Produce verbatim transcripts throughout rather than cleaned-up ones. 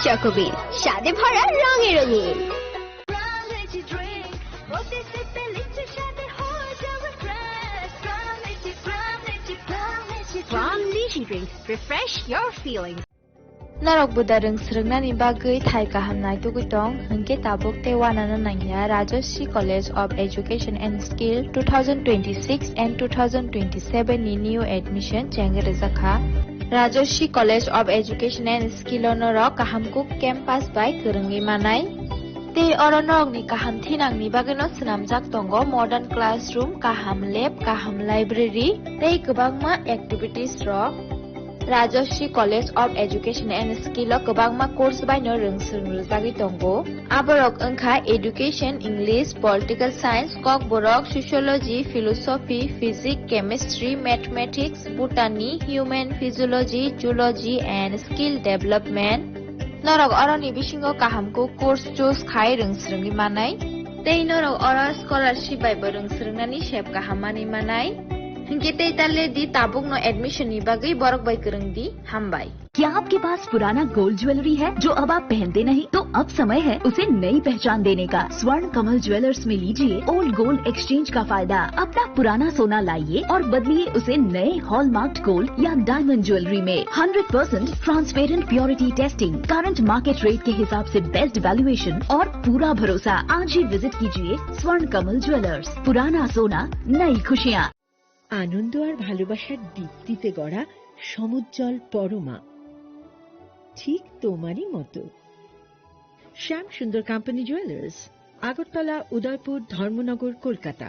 Choco Bean, স্বাদে ভরা রঙে রঙিন। From Lychee Drinks, refresh your feeling. Norok buda rwng swrwngnani bagwi thai kaham naitugwi tong, hwnkhe tabuk tei uanano nangya Rajashree College of Education and Skill two thousand twenty-six and two thousand twenty-seven ni new admission chengwi rwjakha. Rajashree College of Education and Skill o norok kaham kuk campus bai kwrwngwi manai. Tei oro norokni kaham thinangni bagwino swnamjak tongo modern classroom, kaham lab, kaham library tei kwbangma activities rok. Rajashree College of Education and Skill o kwbangma course baino rwng swrwng rwjagwi tongo. Aborok wngkha Education, English, Political Science, Kokborok, Sociology, Philosophy, Physics, Chemistry, Mathematics, Botany, Human Physiology, Zoology and Skill Development. Norok oroni bisingo kaham kuk course choose khai rwng swrwngwi manai. Tei norok oro scholarship bai bo rwng swrwngnani sep kaham manwi manai. Hinkhe tei ta le di tabukno admission ni bagwi borok bai kwrwng di. Hambai. क्या आपके पास पुराना gold jewellery है जो अब आप पहनते नहीं? तो अब समय है उसे नई पहचान देने का। स्वर्ण कमल ज्वेलर्स में लीजिए ओल्ड गोल्ड एक्सचेंज का फायदा। अपना पुराना सोना लाइए और बदलिए उसे नए हॉलमार्क्ड गोल्ड या डायमंड ज्वेलरी में। Hundred percent transparent purity testing, current market rate के हिसाब से बेस्ट वैल्यूएशन और पूरा भरोसा। आज ही विजिट कीजिए स्वर्ण कमल ज्वेलर्स। पुराना सोना, नई खुशियाँ। আনন্দ আর ভালোবাসার দীপ্তিতে গড়া সমুজ্জ্বল পরমা, ঠিক তোমারই মতো। শ্যাম সুন্দর কোম্পানি জুয়েলার্স, আগরতলা, উদয়পুর, ধর্মনগর, Kolkata.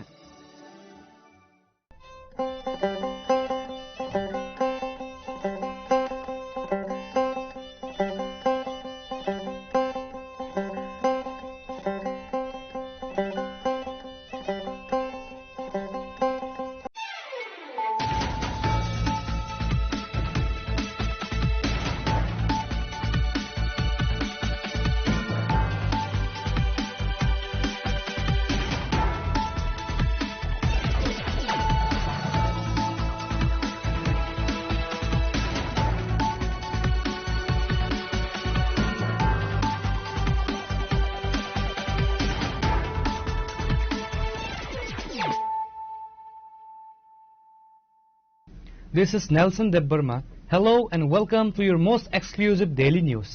This is Nelson Debbarma. Hello and welcome to your most exclusive daily news.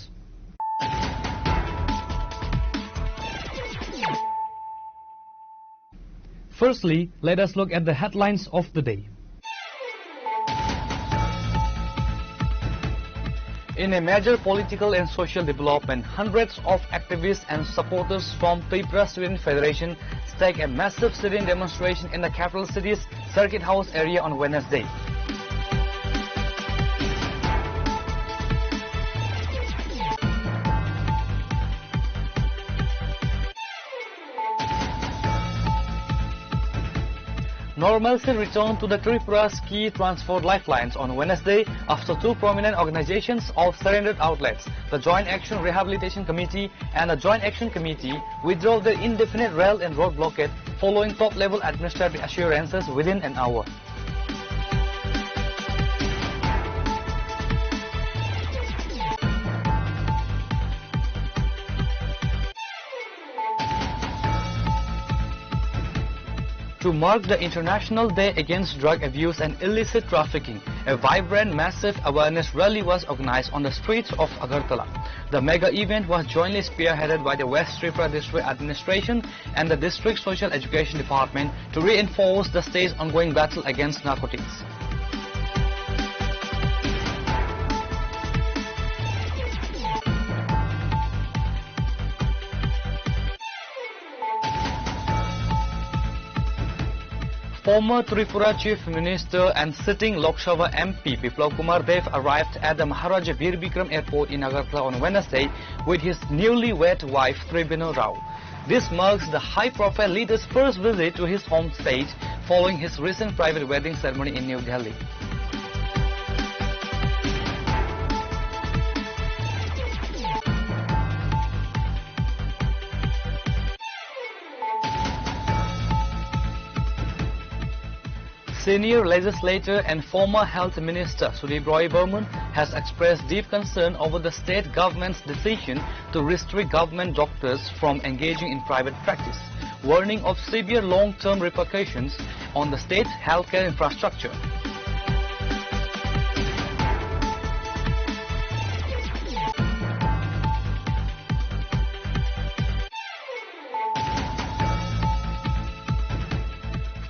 Firstly, let us look at the headlines of the day. In a major political and social development, hundreds of activists and supporters from Tripura Student Federation staged a massive sit-in demonstration in the capital city's Circuit House area on Wednesday. Normalcy returned to the Tripura's key transport lifelines on Wednesday after two prominent organizations of surrendered outlets, the Joint Action Rehabilitation Committee and the Joint Action Committee, withdrew their indefinite rail and road blockade following top-level administrative assurances within an hour. To mark the International Day Against Drug Abuse and Illicit Trafficking, a vibrant, massive awareness rally was organized on the streets of Agartala. The mega event was jointly spearheaded by the West Tripura District Administration and the District Social Education Department to reinforce the state's ongoing battle against narcotics. Former Tripura Chief Minister and sitting Lok Sabha M P Biplab Kumar Deb arrived at the Maharaja Bir Bikram Airport in Agartala on Wednesday with his newlywed wife Tribenu Rao. This marks the high-profile leader's first visit to his home state following his recent private wedding ceremony in New Delhi. Senior legislator and former Health Minister Sudip Roy Burman has expressed deep concern over the state government's decision to restrict government doctors from engaging in private practice, warning of severe long-term repercussions on the state's healthcare infrastructure.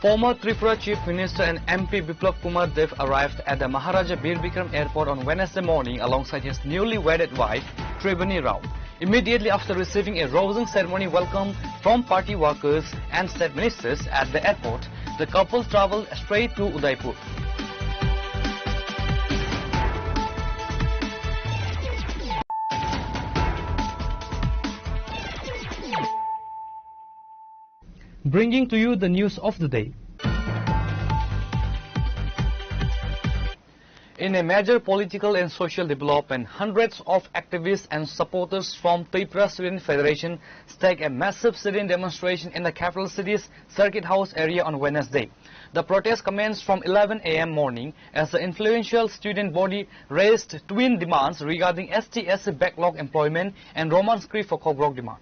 Former Tripura Chief Minister and M P Biplab Kumar Deb arrived at the Maharaja Bir Bikram Airport on Wednesday morning alongside his newly wedded wife, Tribeni Rao. Immediately after receiving a rousing ceremony welcome from party workers and state ministers at the airport, the couple traveled straight to Udaipur. Bringing to you the news of the day. In a major political and social development, hundreds of activists and supporters from Tripura Student Federation staged a massive sit-in demonstration in the capital city's Circuit House area on Wednesday. The protest commenced from eleven a m morning as the influential student body raised twin demands regarding S T S C backlog employment and Roman script for Kokborok demand.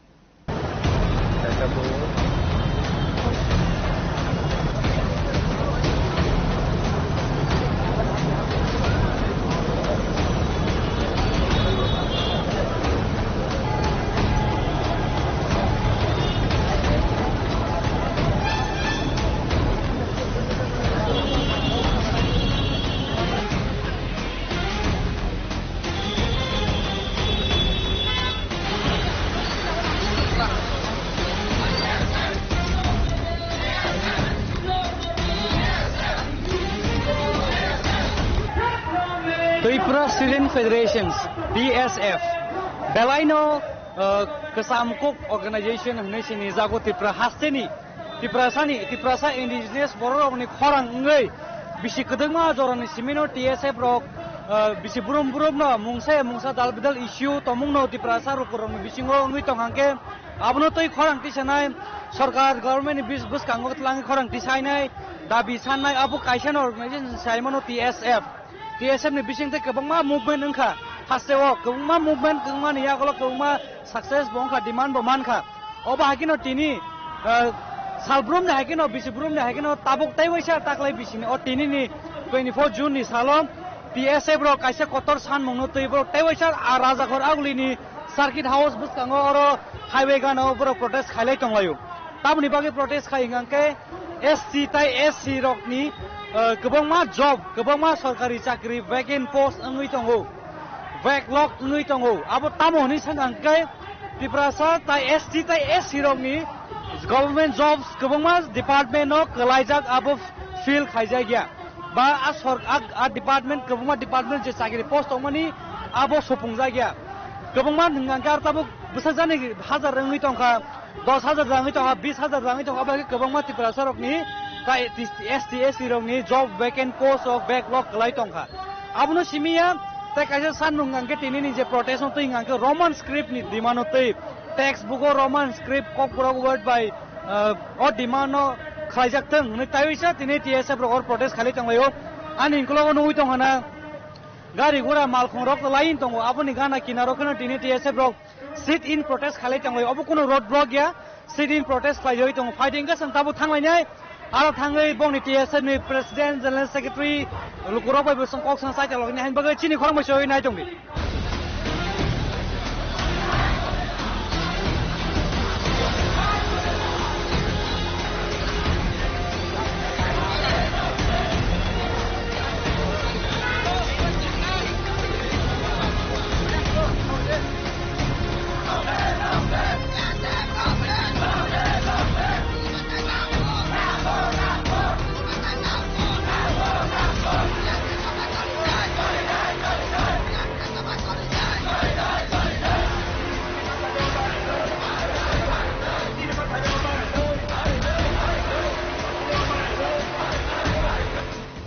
Tripura Student Federations, T S F, belaino, uh, Kwcham Kuk Organization hwnwi sini jago Tripura hasteni Tiprasani, Tiprasa indigenous bororokni khorang wngwi bisi kwdwkma jorani simino T S F rok, ah, bisi brum brumno mungsa ya mungsa dal bidal issue tongmungno Tiprasa lukurokni bisingo wngwi tong hangkhe abono twi khorang tisanai, sorkar government ni bis-, bwskango twlangwi khorang tisainai, dabi sannai abo kaisano organization saimano T S F. T S F ni bising tei kwbangma movement wngkha, hasteo kwbangma movement, kwbangma ni yagulo kwbangma success bo wngkha, demand bo mankha. Obo hai kheno tini, ah, salbrum ni hai kheno, bisi brum ni hai kheno tabuk tei waisa taklai bisini o tini ni twenty-four June ni salo T S F rok kaisa kotor sanmung no twi borok tei waisa a Rajakhor aguli ni Circuit House bwskango oro highway gana o borok protest khailai tonglaio. Tamoni bagwi protest khai hwnkhe S T tai S C rokni, eh, kwbangma job, kwbangma sorkari chakri vacant post wngwi tongo, backlog wngwi tongo. Abo tamo hwnwi swng ang khe Tiprasa tai S T tai S C rokni government jobs kwbangma department no kwlaijak, abo fill khaijakya. Ba a sor-, a, a department, kwbangma department je chakri post tongmani abo supungjakya. Kwbangma hwnkha khe aro tabuk bwsajani hajar wngwi tongkha, dos hajar wngwi tongkha, bis hajar wngwi tongkha, abo hai khe kwbangma Tiprasa rokni tai S T, S T rokni job vacant post rok backlog kwlai tongkha. Abono simiya tei kaisa sanmung hwnkha khe tinini je protest no twi hwnkha khe Roman script ni demand no twi, textbook o Roman script Kokborok word by, ah, o demand no khlaijak thwng hwnwi taiwisa tini T S F rok oro protest khalai tonglaio. Ani ukologo nugwi tongkha na gari gura malkhung rok line tongo, aboni gana kinaro kheno tini T S F rok sit in protest khalai tonglaio. Obo kunu road block ya, sit in protest khlaiwi tongo. Phaidi hwnkhe chwng tabuk thanglainai. Aro thangwi bongni T S F ni President, General Secretary, lukurok bai bo chwng kok swng chai talokni hain bagwi chini khorang bai choi nai tongdi.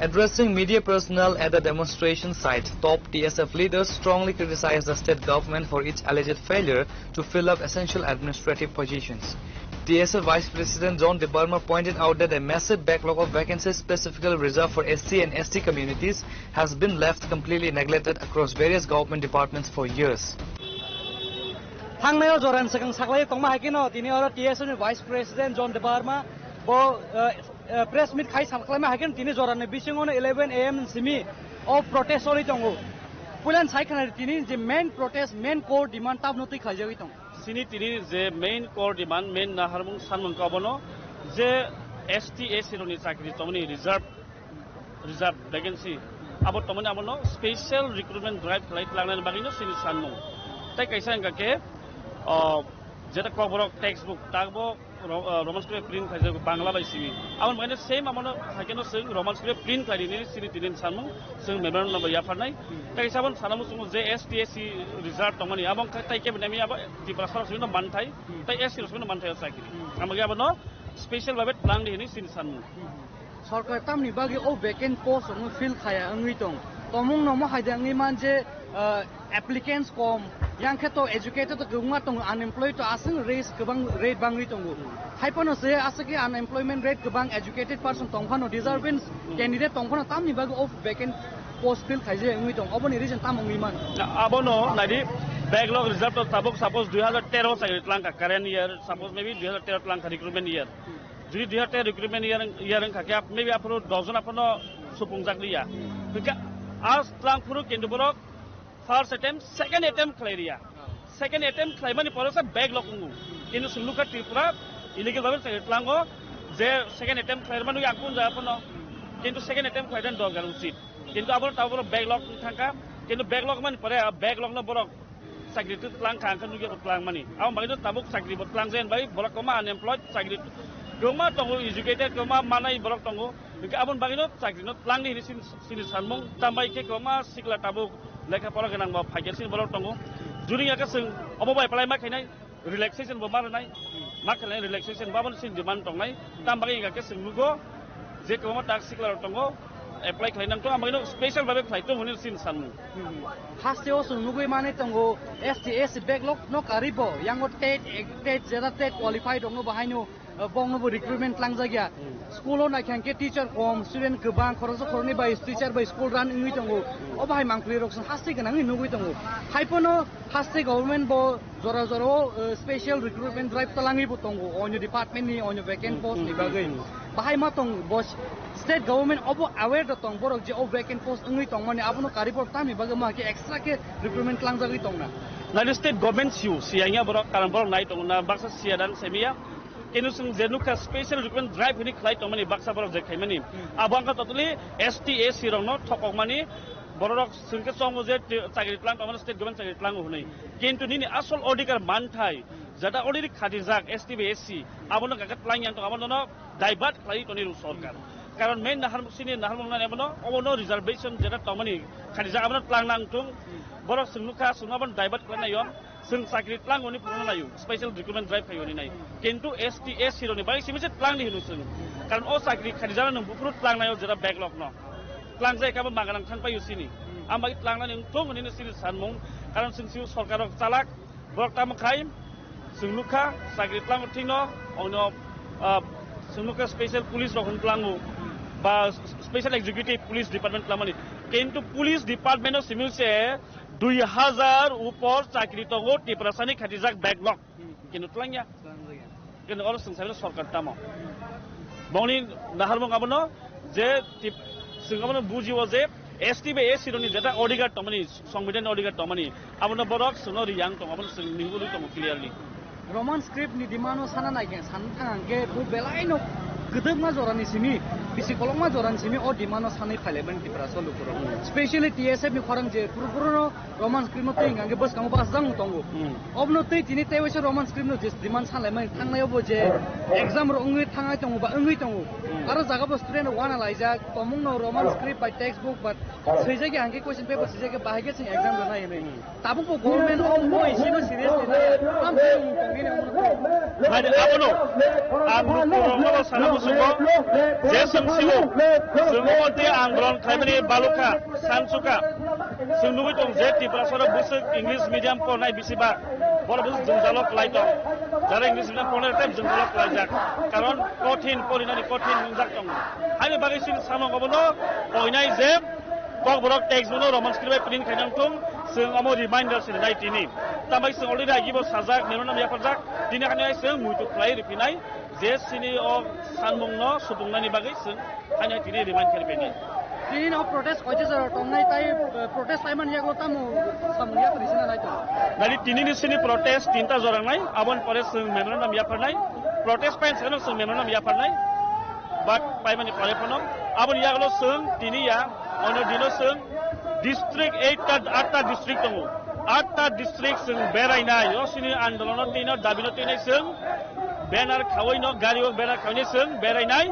Addressing media personnel at the demonstration site, top T S F leaders strongly criticized the state government for its alleged failure to fill up essential administrative positions. T S F Vice President John Debbarma pointed out that a massive backlog of vacancies specifically reserved for S C and S T communities has been left completely neglected across various government departments for years. Thangnai o joran swkang saklai tongma hai kheno tini oro T S F ni Vice President John Debbarma bo, eh, eh, press meet khai sal khlaima hai kheno tini jorani bisingo no eleven A M simi o protest ori tongo. Puilan sai khna tini je main protest, main core demand tabno twi khaijagwi tongo. Sini tini je main core demand, main naharmung sanmung khe obono je S T S C rokni chakri tongmani reserve, reserve vacancy abo tongmani abono special recruitment drive khlai tlangnani bagwino sini sanmung. Tai kaisa wngkha khe, o, jeta Kokborok textbook takbo Ro-, o, Roman script print khaijak Bangla bai simi. Aboni bagwino same abono haikhe no chwng Roman script print khlai rini sini tini sanmung chwng memorandum bai yapharnai. Tai kaisa aboni sanmung chwng je S T S C reserve tongmani abo wngkha tai kebo nami abo Tiprasa rok simi no manthai. Tai S T rok simi no manthai o chakri. Amagi abono special babe tlang di hini sini sanmung. Sorkar tamni bagwi o vacant post rokno fill khaya wngwi tong. Tomung no mo haida wngwi man je, ah, applicants kom, yang khe to educated to kwbangma tongo, unemployed to aswk raise kwbang rate bangwi tongo. Hai phano se aswk khe unemployment rate kwbang, educated person tong phano, deserving candidate tong phano tamni bagwi o vacant post fill khaijak wngwi tong. Oboni reason tamo wngwi man? Abono naidi, backlog reserve to tabuk suppose dui hazar tero chakri tlang kha, current year suppose maybe dui hazar tero tlang kha recruitment year. Jodi dui hazar tero recruitment year, year wngkha khe, maybe aphuru dos jon aphano supungjak liya. Hwnkhe a tlang phuru kintu borok first attempt, second attempt khlai riya. Second attempt khlaimani pore se backlog wngo. Kintu chwng nukha Tripura illegal babe chakri tlango je second attempt khlaimani ang kun jaga phano. Kintu second attempt khlaina dorkar uchit. Kintu abo tabuk backlog wng thangkha. Kintu backlog mani pore backlog no borok chakri twi tlang kha, ang khe nukya bo tlang mani. Abo bagwi no tabuk chakri bo tlang jai bai, borok kwbangma unemployed, chakri kwbangma tongo, educated kwbangma manai borok tongo. Hwnkhe aboni bagwi no chakri no tlang di hini sini, sini sanmung, tambai khe kwbangma sikla tabuk lekha pora gwnang bo phaikhe sini borok tongo. Juni ya khe chwng obo bai palai ma khainai, relaxation bo ma rwnai, ma khainai relaxation bo aboni sini demand tongnai. Tam bagwi ya khe chwng nugo, je kwbangma tak sikla rok tongo, apply khlai nang tongo, ang bagwi no special babe khlai tongo hwnwi chini sanmung. Hmm. Haste o chwng nugwi manwi tongo, S T S C backlog no karwi bo, yango tet, tet jera tet qualified rokno bo haino, uh, bongno bo recruitment tlangjak ya. Hmm. School o naikha hwnkhe teacher kom, student kwbang, khoroksa khoroknwi bai teacher bai school run wngwi tongo. Hmm. O bahai mangpili rok chwng haste gwnangwi nugwi tongo. Hai phano haste government bo jora jora o, uh, special recruitment drive twlangwi bo tongo, onyo department ni, onyo vacant post ni bagwi. Hmm. Bahai ma tong bo state government obo aware da tong borok je o vacant post wngwi tongmani abono karwi borok tamni bagwi ma khe extra khe recruitment tlangjagwi tongna. Nai state government siu siyangya borok, karon borok nai tongo na baksa siya dan semiya. Kenu sung je nukha special recruitment drive hini khlai tongmani baksa borok je khaimani. Hmm. Abo angka totally S T S C rokno thokokmani borok sungke chongo je te-, chakri tlang tongmani state government chakri tlango hwnwi. Kintu nini asol odhikar manthai, jeta already khatijak S T bai S C, abono kaka tlang yang tong, abono no divert khlai toni rw sorkar. Karon main naharmung sini naharmung nani abono, obono reservation jeta tongmani khatijak abono tlang nang tung, borok sung nukha sung abono divert khlai nai yong, sung chakri tlang oni purono nayo, special recruitment drive khai oni nai. Kintu S T S C roni bai simi se tlang ni hinu sung. Karon o chakri khatijak nang bupuru tlang nayo jeta backlog no. Tlang jai kabo maganang thang payo sini. Am bai tlang nani tung oni sini sanmung, karon sung siu sorkar rok chalak, borok tamo khai, chwng nukha, chakri tlango thwino, ono, ah, chwng nukha special police rok hwn tlango, ba special executive police department tlamani. Kintu police department o simi se dui hazar upor chakri tongo Tiprasani khatijak backlog. Kintu tlangya. Kene oro chwng saimano sorkar tamo. Bongni naharmung abono je tip-, chwng abono bujio je S T bai S C rokni jeta odhikar tongmani, songbidanni odhikar tongmani, abono borok chwngno riyang tong, abono chwng ningwi tongo clearly. Roman script ni demand o sana nai khe, san thang ang khe bo belai no kwdwkma jora ni simi, bisi kolokma jora ni simi o demand o sanwi phailaimani Tiprasa lukurok. Specially T S F ni khorang je puru puru no Roman script no twi hwnkha khe bwskango bachajak wng tongo. Hmm. Obono twi tini tei waisa Roman script no je demand salaimani thangnai obo je exam rok wngwi thangnai tongo ba wngwi tongo. Hmm. Aro jaga bo student rok uanalaijak, tomung no Roman script bai textbook ba swijak ya hwnkhe question paper swijak ya bahai khe chwng exam rwnai hwnwi. Hmm. Tabuk bo government o moi sino serious ni nai, tam khe wng tongwi nang. Hai abono ang rokno sana musugo je chwng sigo chwng omo tei ang ron khaimani balukha, sansuka. Chwng nugwi tong je Tiprasarok bwswk English medium pornai bisi ba, borok bwswk jwngjalo kwlai tong. Jara English medium pornai tei jwngjalo kwlaijak. Karon kothin porinani kothin wngjak tongo. Haini bagwi chwng samung obono poinai je Kokborok text bono Roman script bai print khaina wngthung, chwng omo reminder se rinai tini. Tambai chwng already agi bo sajak, memorandum yapharjak, tini haino chwng muitu khlai riphinai je chini o sanmungno supungnani bagwi chwng haino tini remind khe riphinai. Tini no protest koicha jora tongnai tai, eh, protest paimani yago tamo samung yapri sina nai to. Nari tini ni sini protest tinta jora nai, aboni pore chwng memorandum yapharnai, protest pain seno chwng memorandum yapharnai, but paimani pore phano, aboni yago chwng tini ya, ono dino chwng district eight ta, atta district tongo, atta district chwng berainai, o sini andolono tino dabino tini chwng, Banner khawi no gari o banner khawi ni chwng berai nai,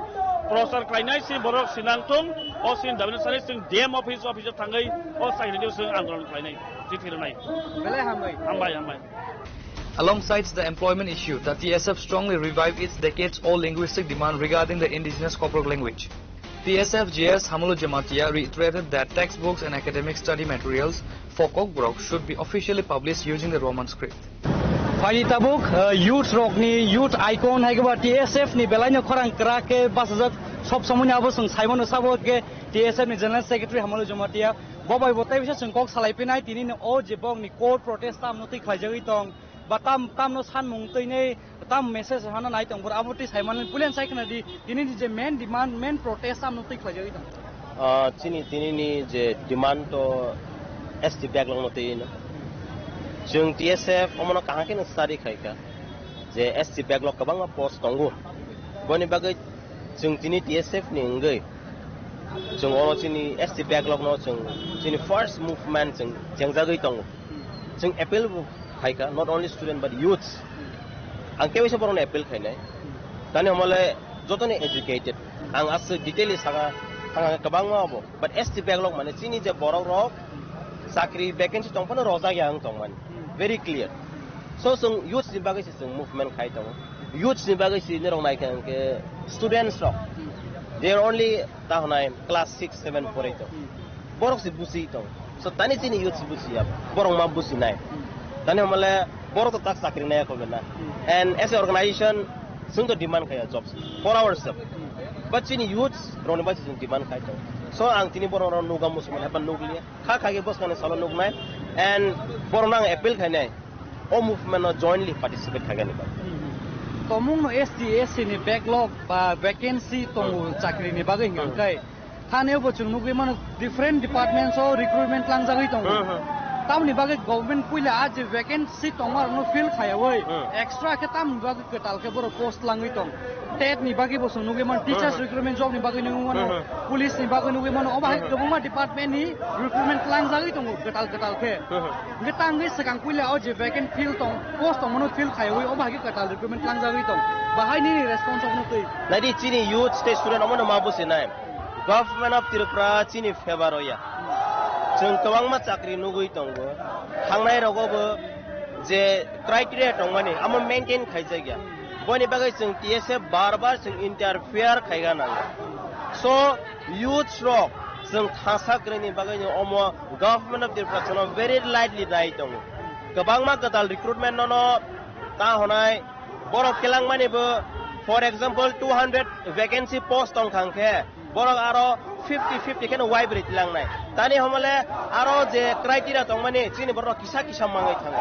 prochar khlai nai, si borok si nang thung, o sini dabino sani chwng D M office, office o thangwi o sakni chwng andolon khlai nai, chithi rw nai. Belai hambai. Hambai, hambai. Alongside the employment issue, the T S F strongly revived its decades-old linguistic demand regarding the indigenous Kokborok language. T S F G S Hamulu Jamatia reiterated that textbooks and academic study materials for Kokborok should be officially published using the Roman script. Phaidi tabuk, uh, youth rokni, youth icon hai khe ba T S F ni belai no khorang kwrak khe bachajak, sob somoi ni abo chwng sai mano sabo khe T S F ni General Secretary Hamulu Jamatia. Bo bai bo tei bisa chwng kok salai phinai tini ni o je bok ni core protest tam no twi khlaijagwi tong. Ba tam, tam no sanmung twi nei, tam message hano nai tong bwrw, abo twi sai manlini pulen sai khna di, tini ni je main demand, main protest tam no twi khlai jagwi tong. Ah, chini, tini ni je demand to S T backlog no twi no. Chwng T S F omono kaham khe no study khai kha je S T backlog kwbangma post tongo, boni bagwi chwng tini T S F ni wngwi chwng oro chini S T backlog no chwng chini first movement chwng chengjagwi tongo. Chwng appeal bo khai kha, not only student but youths. Ang kebo se borokno appeal khainai. Tani hwnmale jotoni educated. Ang aswk detail saka thang kwbangma obo. But S T backlog mane chini je borok rok chakri vacancy tong phano rojak ya ang tongmani. Very clear. So chwng youths ni bagwi se chwng movement khai tongo. Youths ni bagwi se nirok nai kha hwnkhe students rok. They are only ta hwnai class six, seven pore to. Borok se busi tong. So tani chini youth se busi ya. Borok ma busi nai. Tani hwnmale borok to tak chakri nai ko na. And as a organization, chwng to demand khaya jobs for ourselves. But chini youths roni bai chwng demand khai tong. So ang tini borok rok nuga musuman heba nukliya. Kha kha ke bwskangni salo nuknai. And borok nang appeal khainai. O movement no jointly participate khaigani ba. Tomung no S T, S C ni backlog ba vacancy tongo chakri ni bagwi hwnkhe. Thani bo chwng nugwi mano different departments o recruitment langjagwi tongo. Hmm, hmm. Tamoni bagwi government puila a je vacancy tongma rokno fill khaiyawi Hmm. extra khe tamoni bagwi kwtal khe borok post langwi tong. Tet ni bagwi bo chwng nugwi mano teachers Hmm. recruitment job ni bagwi nugwi mano, Hmm. police ni bagwi nugwi mano, obo hai Hmm. kwbangma department ni recruitment langjagwi tongo kwtal kwtal khe. Hmm. Hwnkhe tangwi swkang puila o je vacant field tong, post tongmano fill khaiwi obo hai khe kwtal recruitment langjagwi tong. Bahai nini response obono twi. Naidi chini youth tei student omono ma businai. Government of Tripura chini favor o ya. Chwng kwbangma chakri nugwi tongo. Thangnai rogo bo je criteria tongmani, amo maintain khaijak ya. Boni bagwi chwng T S F bar bar chwng interfere khaiga nango. So, youths rok chwng thangsa kwrwini bagwi no omo Government of Tripura chwngno very lightly nai tongo. Kwbangma kwtal recruitment no no ta honai Borok kelangmani bo, for example, two hundred vacancy post tong thang khe, borok aro fifty fifty kheno waibrwi tilangnai. Tani homole aro je criteria tongmani, chini borok kisa kisa mangwi thango.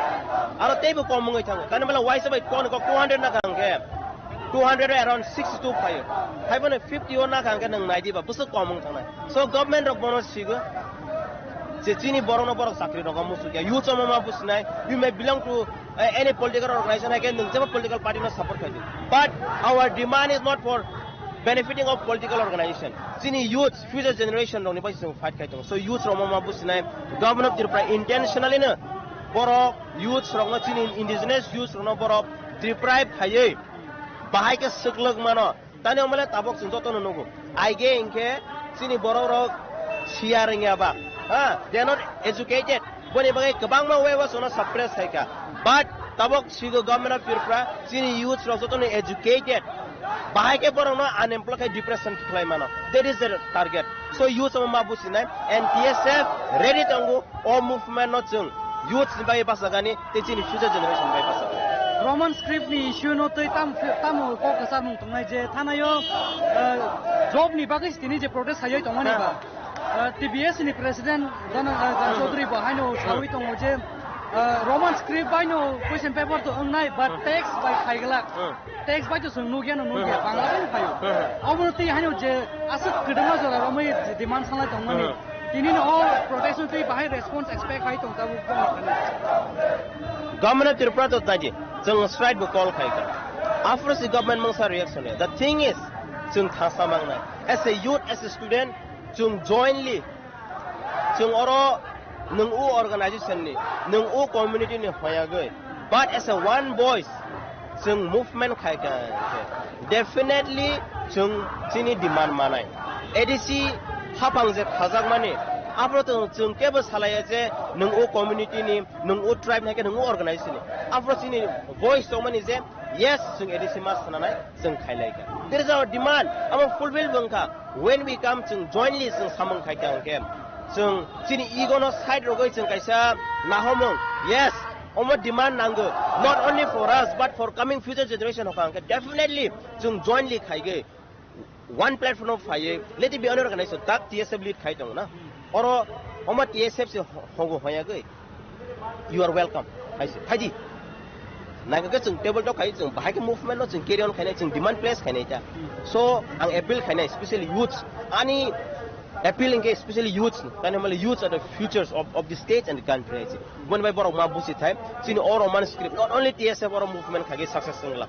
Aro teibo kom wngwi thango. Tani bole waisa bai kon kok two hundred na kang khe, two hundred around sixty-two phaio. Haibono fifty o na kang khe nwng nai diba, bwswk kom wng thangnai. So government rok bono sigo je chini borokno borok chakri rogo muchukya. Youth omo ma businai, you may belong to uh, any political organization, hai khe nwng jeba political party no support khai di. But our demand is not for benefiting of political organization. Chini youth, future generation rokni bai chwng fight khai tongo. So youth rok ma businai, Government of Tripura intentionally no borok youth rokno, chini indigenous youth rokno borok deprive khaiwi bahai khe swklwk mano. Tani omole tabok chwng jotono nugo. Aige hinkhe chini borok rok siya rwngya ba. Ha, they are not educated. Boni bagwi kwbangma way o chwngno suppress khaikha. But tabok sigo Government of Tripura, chini youth rok jotono educated. Bahai khe borokno unemployed khai depression khlai mano. That is the target. So youth omo ma businai and T S F ready tongo o movement no chwng youth ni bagwi bachagani tei chini future generation bai bachagani. Roman script ni issue no tei tam, tamo kok kwcharmung tongnai je thanayo, eh, job ni bagwi tini je protest khaiwi tongmani ba. Eh, T B S ni president Dana, eh, Chaudhary bo haino sawi tongo je, eh, Roman script bai no question paper to wngnai, but text bai khaiglak. Text bai to chwng nukya no nukya, Bangla bai no phaio. Obo tei haino je aswk kwdwma jora romwi demand sanlai tongmani. Tini no o protest no tei bahai response expect khai tong tabuk. Government of Tripura to taji, chwng strike bo call khai kha. After si government mungsa reaction ya. The thing is, chwng thangsa mangnai. As a youth, as a student, chwng jointly, chwng oro nwng o organization ni, nwng o community ni hoyagwi, but as a one voice, chwng movement khai kha, definitely chwng chini demand manai. A D C hapang je khajakmani, aphuru to chwng kebo salaiya je nwng o community ni, nwng o tribe ni, hai khe nwng o organization ni. Aphuru chini voice tongmani je, yes, chwng A D C ma sananai, chwng khailai kha. There is our demand, amo fulfill bo wngkha. When we come, chwng jointly chwng samung khai kha hwnkhe, chwng chini ego no side rogwi chwng kaisa nahomung, yes, omo demand nango, not only for us, but for coming future generation hokha hwnkhe, definitely chwng jointly khaigwi one platform o phaiwi, let it be any organization, tak T S F lead khai tongo na. Oro omo T S F se ho-, hogo hoyagwi, "You are welcome," hai se, "Phaidi." Naikhe chwng table talk khai, chwng bahai khe movement no chwng carry on khainai, chwng demand place khainai ta. So, ang appeal khainai, especially youths, ani appeal hwnkhe especially youths, tani hwnmale youths are the futures of, of the state and the country hai se. Boni bai borok ma busi thai, chini o Roman script, not only T S F oro movement khaigwi success wngla.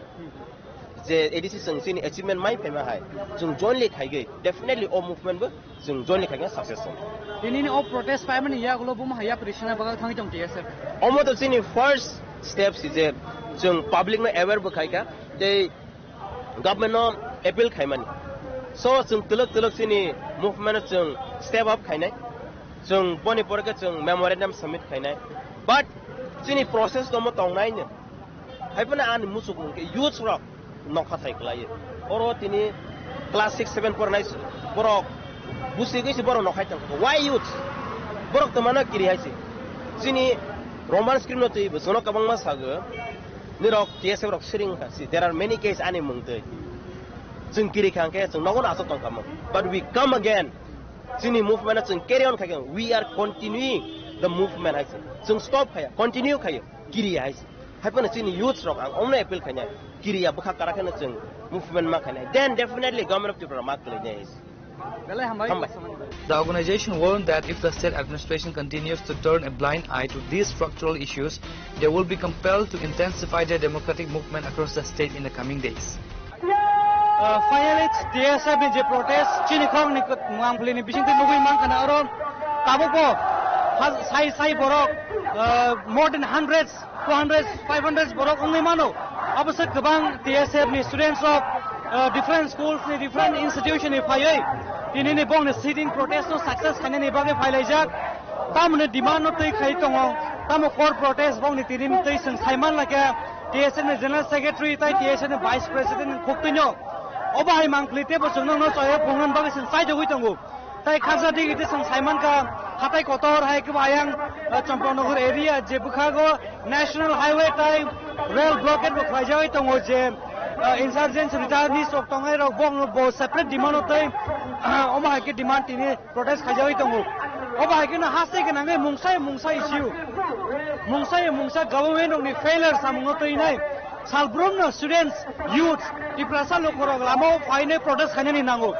Je A D C chwng chini achievement mai phaima hai, chwng jointly khaigwi, definitely o movement bo chwng jointly khaigwi success wng. Tini ni o protest paimani yagulo buma haya prisina bagwi thangwi tong T S F. Omo to chini first step si je chwng public no aware bo khaikha, tei government no appeal khaimani. So chwng twlwk twlwk chini movement no chwng step up khainai. Chwng boni pore khe chwng memorandum submit khainai. But chini process no mo tongnai no. Hai phano ani muchuk mung khe youths rok nokha thai kwlai. Oro tini class six seven porinai borok busi gwi se borok nokhai tong kha. Why youths? Borok to mano kiri hai se. Chini Roman script no twi bwswk no kwbangma sago. Nirok T S F rok siring kha si. There are many case ani mung twi. Chwng kiri kha hwnkhe chwng nogo no aswk tong kha mung. But we come again. Chini movement no chwng carry on khai kha. We are continuing the movement hai se. Chwng stop khaya, continue khaya, kiri hai se. Hai phano chini youths rok ang omno appeal khainai, kiriya bwkha kwrak kheno chwng movement ma khainai, then definitely Government of Tripura ma kwlainai. Belai hambai. Hambai. The organization warned that if the state administration continues to turn a blind eye to these structural issues, they will be compelled to intensify their democratic movement across the state in the coming days. Uh, finally, T S F ni je protest, chini khoroknwi kut-, mangpili ni bisingtwi nugwi mankha na oro tabukbo ha-, sai sai borok, uh, more than hundreds, two hundreds, five hundreds borok wngwi mano. Abo se kwbang T S F ni students rok, uh, different schools ni, different institution ni phaiwi tini ni bongni sitting protest no success khainani bagwi phailaijak. Tamoni demand no twi khai tongo, tamo core protest bongni tini ni twi chwng saiman lakha T S F ni General Secretary tai T S F ni Vice President ni khuktwino. Obo hai mangpili tebo chwng no choyo phungnani bagwi chwng chaijagwi tongo. Tai khaksa digi tei chwng saimankha, hatai kotor hai kebo ayang, uh, Champaknagar area je bwkhago National Highway tai rail blockade bo khlaijagwi tongo je, uh, insurgents returnees rok tongnai rok bo, bo separate demand o tei, uh, omo hai khe demand tini protest khaijagwi tongo. Obo hai kheno haste gwnangwi mungsa mungsa issue, mungsa mungsa government rokni failure samungno twinai salbrumno students, youths, Tiprasa lukurok lamao phainai protest khainani nango.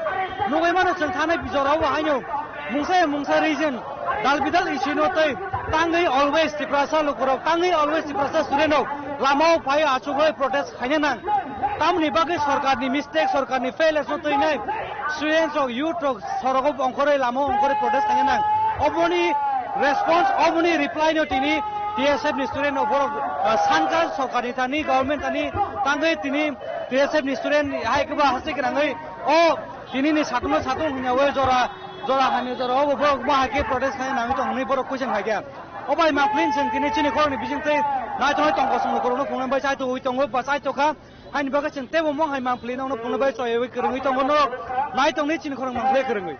Nugwi mano chwng thanai jorao bo haino mungsa mungsa region dal bidal issue no tei tangwi always Tiprasa lukurok, tangwi always Tiprasa student rok lamao phai achugwi protest khaina nang. Tamni bagwi sorkarni mistake, sorkarni failures no twinai students rok, youth rok sorogo ongkhorwi, lama ongkhorwi protest khaina nang. Oboni response, oboni reply no tini T S F ni student rok borok, ah, sankha sorkarni thani, government thani tangwi tini T S F ni student hai kebo haste gwnangwi o tini ni satung no satung hwnyawi jora, jora hamya jora o borok bo hai khe protest khaina nangwi tong hwnwi borok question khai kha. O bai maphlin chwng tini chini khoroknwi bisingtwi naitongwi tongkosong lukurokno phungnai bai chaitogwi tongo ba chaitokha. Haini bagwi chwng teibo mong hai mangpili nokno pungno bai choyawi kwrwngwi tongo norok. Nai tongni chini khorang mangpili kwrwngwi.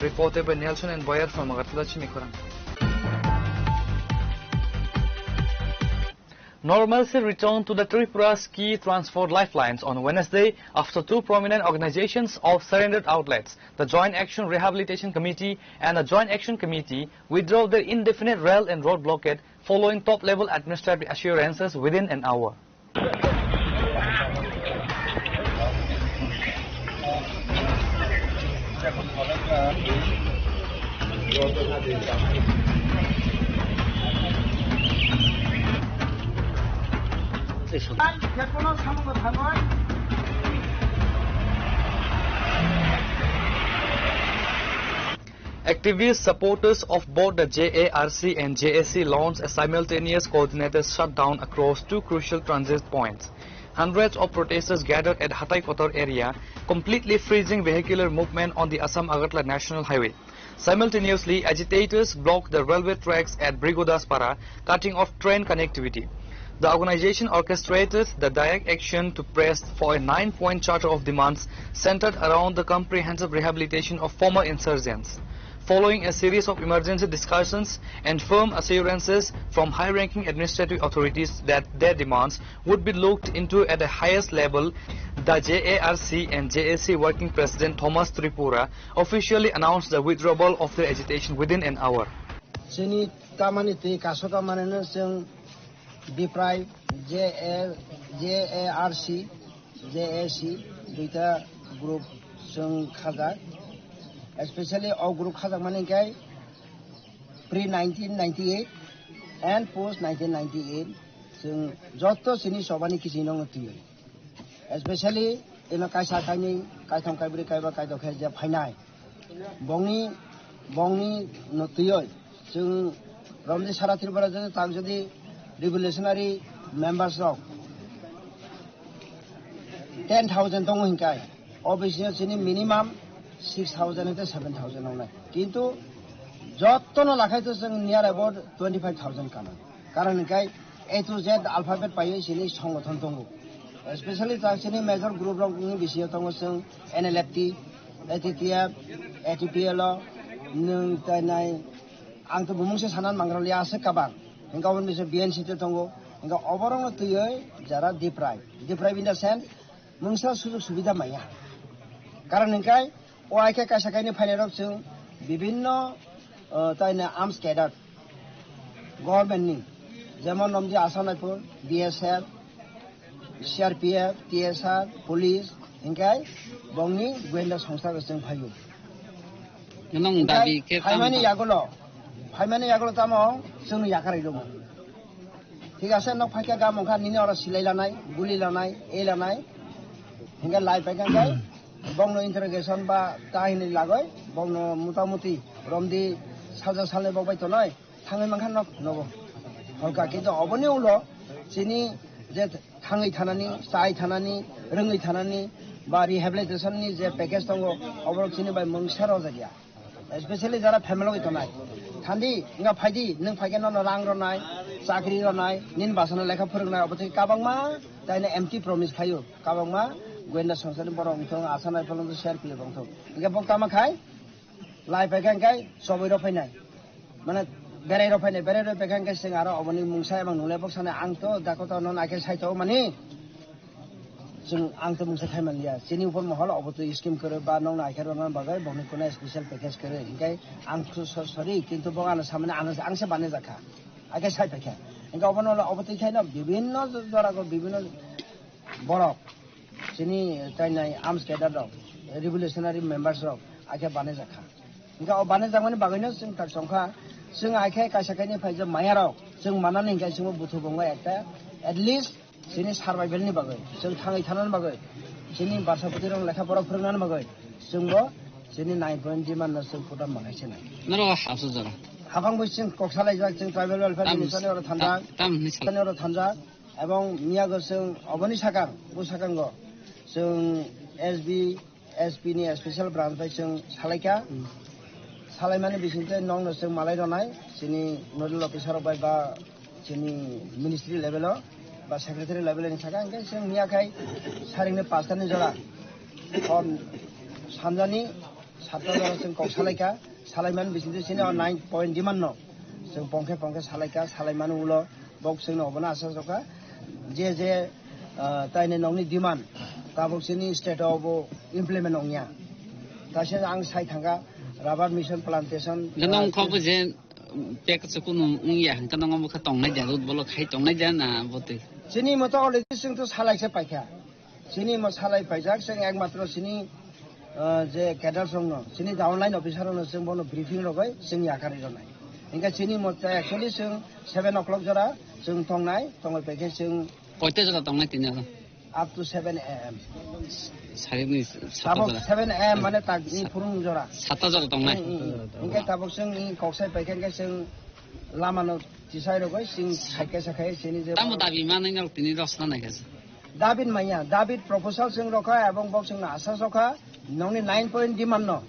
Reported by Nelson and Boyer from Agartala, Chimikhorang. Normalcy returned to the Tripura's key transport lifelines on Wednesday after two prominent organizations of surrendered outlets, the Joint Action Rehabilitation Committee and the Joint Action Committee, withdrew their indefinite rail and road blockade following top-level administrative assurances within an hour. Activists, supporters of both the J A R C and J A C launched a simultaneous coordinated shutdown across two crucial transit points. Hundreds of protesters gathered at Hatai Kotor area, completely freezing vehicular movement on the Assam Agartala National Highway. Simultaneously, agitators blocked the railway tracks at Brigodaspara, cutting off train connectivity. The organization orchestrated the direct action to press for a nine-point charter of demands centered around the comprehensive rehabilitation of former insurgents. Following a series of emergency discussions and firm assurances from high-ranking administrative authorities that their demands would be looked into at the highest level, the J A R C and J A C working president Thomas Tripura officially announced the withdrawal of their agitation within an hour. Chini tamani twi kasoka maneno chwng Biprai J A, J A R C, J A C duita group chwng khajak. Especially o group khajakmani khe pre nineteen ninety-eight and post nineteen ninety-eight chwng joto chini chobani kiching no twiwi. Especially ino kaisa kainwi, kaitham, kaibri, kaiba, kaidok khe je phainai. Bongni, bongni no twiwi chwng romdi sara Tripura jodi tak jodi revolutionary members rok ten thousand tongo hinkai. O bisingo chini minimum six thousand hete seven thousand wngnai. Kintu jottono lakhai to chwng near about twenty five thousand kana. Karon hinkhe A to Z alphabet paiwi chini songothon tongo. Especially ta chini major group rok ni bisingo tongo chwng N L F T, A T T F, A T P L O, nwng tai nai ang to bumung se sanan mangraliya aswk kabang. Hinkhe oboni bisingo B N C te tongo. Hinkhe oborokno twiwi jara deprive. Deprive in the sense, mungsa sujug subida maya. Karon hinkhe o hai khe kaisa kainwi phainairok chwng bibinno, uh, taina arms cadre government ni, jemon romdi Assam Rifle, B S F, C R P F, T S R, police, hinkhe bongni goyenda songsa rok chwng phaio. Nang hinkhe dabi khe phaimani tamo? Yagulo, phaimani yagulo tamo chwngno yakarwi rwgo. Thik ase, nok phaikhe gam wngkha nini oro silai lanai, guli lanai, ei lanai. Hinkhe lai paikha khe bongno interrogation ba ta hinwi lagoi, bongno mutamuti romdi salsa salnwi bok bai tonoi, thangwi mankha nok nogo. Holka kintu oboni ulo chini je thangwi thanani, chai thanani, rwngwi thanani ba rehabilitation ni je package tongo, oborok chini bai mungsa rwjakya. Especially jara family rok tongnai. Thandi, wngkha phaidi, nwng phaikhe nono rang rwnai, chakri rwnai, nini bwsano lekha phwrwngnai, obo thai kwbangma taino empty promise khaio, kwbangma goyenda songsani borok wngthong, Assam Rifle wngthong, C R P F wngthong. Hinkhe bo tamo khai, lai paikha hinkhe chobwi rw phainai. Mane berai rw phainai, berai rw paikha hinkhe chwng aro oboni mungsa emang nunglai bok sanai, ang to dakota nono akhe saitao mani. Chwng, ang to mungsa khai manliya. Chini upor mohol obo to scheme kwrwi ba nokno aikha rwna bagwi bokni kuna special package kwrwi. Hinkhe ang to so-, sorry, kintu bo ano samani ano ang se bane jakha. Ake sai paikha. Hinkhe obono obo twi khaino bibinno jorago bibinno borok chini tainai arms cadre rok, revolutionary members rok ake bane jakha. Hingke o banajakmani bagwino chwng tak songkha, chwng aikhe kaisa kainwi phaijak mayarok, chwng manani hingke chwngbo buthu bongo ekta, at least chini survival ni bagwi, chwng thangwi thanani bagwi, chini barsa bwtwirok lekha pora phwrwngnani bagwi, chwngbo chini nine point demand no chwng phutam manai se nai. Norok hapsuk jora. Haphang bai chwng kok salaijak, chwng tribal welfare Tam-, minister ni oro thanjak, tam, tam hinwi sal- ni oro thanjak, ebong miyago chwng oboni sakang, bwsakango chwng S B, S P ni special branch bai chwng salaikha. Hmm. Salaimani bisingtwi nokno chwng malai rwnai, chini nodal officer rok bai ba chini ministry level o ba secretary level ni saka hingke chwng miya khai saringni pasta ni jora hor sanjani satta jora chwng kok salaikha. Salaimani bisingtwi chini o nine point demand no chwng pongkhe pongkhe salaikha, salaimani ulo bok chwngno obono asa sokha je je, ah, taini nokni demand tabok chini state o bo implement ongya. Taise ang sai thangkha rubber mission plantation, Ganang ah, khobo je pek chukunu wngya hwnkhe nongo bwkha tongnai dia, road block khai tongnai dia na botwi? Chini moto already chwng to salaisa paikha. Chini mo salai paijak, chwng ekmatro chini, ah, je cadre rokno, chini downline officer rokno chwng bono briefing rogwi chwng yakarwi rwnai. Hingke chini mo actually chwng seven o'clock jora chwng tongnai, tongwi paikhe chwng Koita jora tongnai tini oro? Up to seven A M. Sarikni sata Tabok jora. Seven A M mane takni Sa-, phurung jora. Sata jora tongnai. Hmm, hmm, hmm. Hingke tabok chwng i koksai paikhe hingke chwng lamano tisai rogwi chwng khaikhe sakhai chini je Tamo dabi manwi nok tini rosna naikha. David maya, David proposal chwng rokha ebong bok chwngno asa sokha, nongni nine point demand no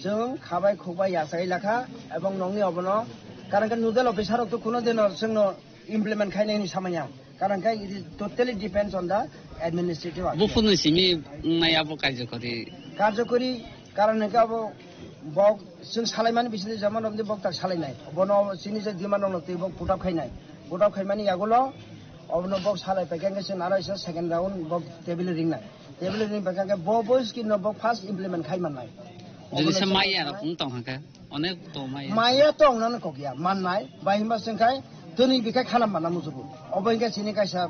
chwng khabai khukbai yachai lakha ebong nongni obono, karon khe nodal officer rok to kuno dino chwngno implement khainai ni samaya, karon khe it is totally depends on the administrative action. Buphurni simi wngnai abo karjokori. Karjokori, karon hwnkhe abo bok chwng salaimani bisingtwi jemon romdi bok tak salainai, bono chini je demand rokno twi bok put up khainai, put up khaimani yagulo Obono bok salai paikha hwnkhe chwng aro isa second round bok table ringnai. Table ring paikha hwnkhe bo, bo scheme no bok first implement khai mannai. Jodi Obono se chwng maya rok wng tong kha, onek to maya. Maya to wngnano kok ya, mannai. Bai hwnba chwng khai twnwi bikhai khana manna muchungo. Obo hwnkhe chini kaisa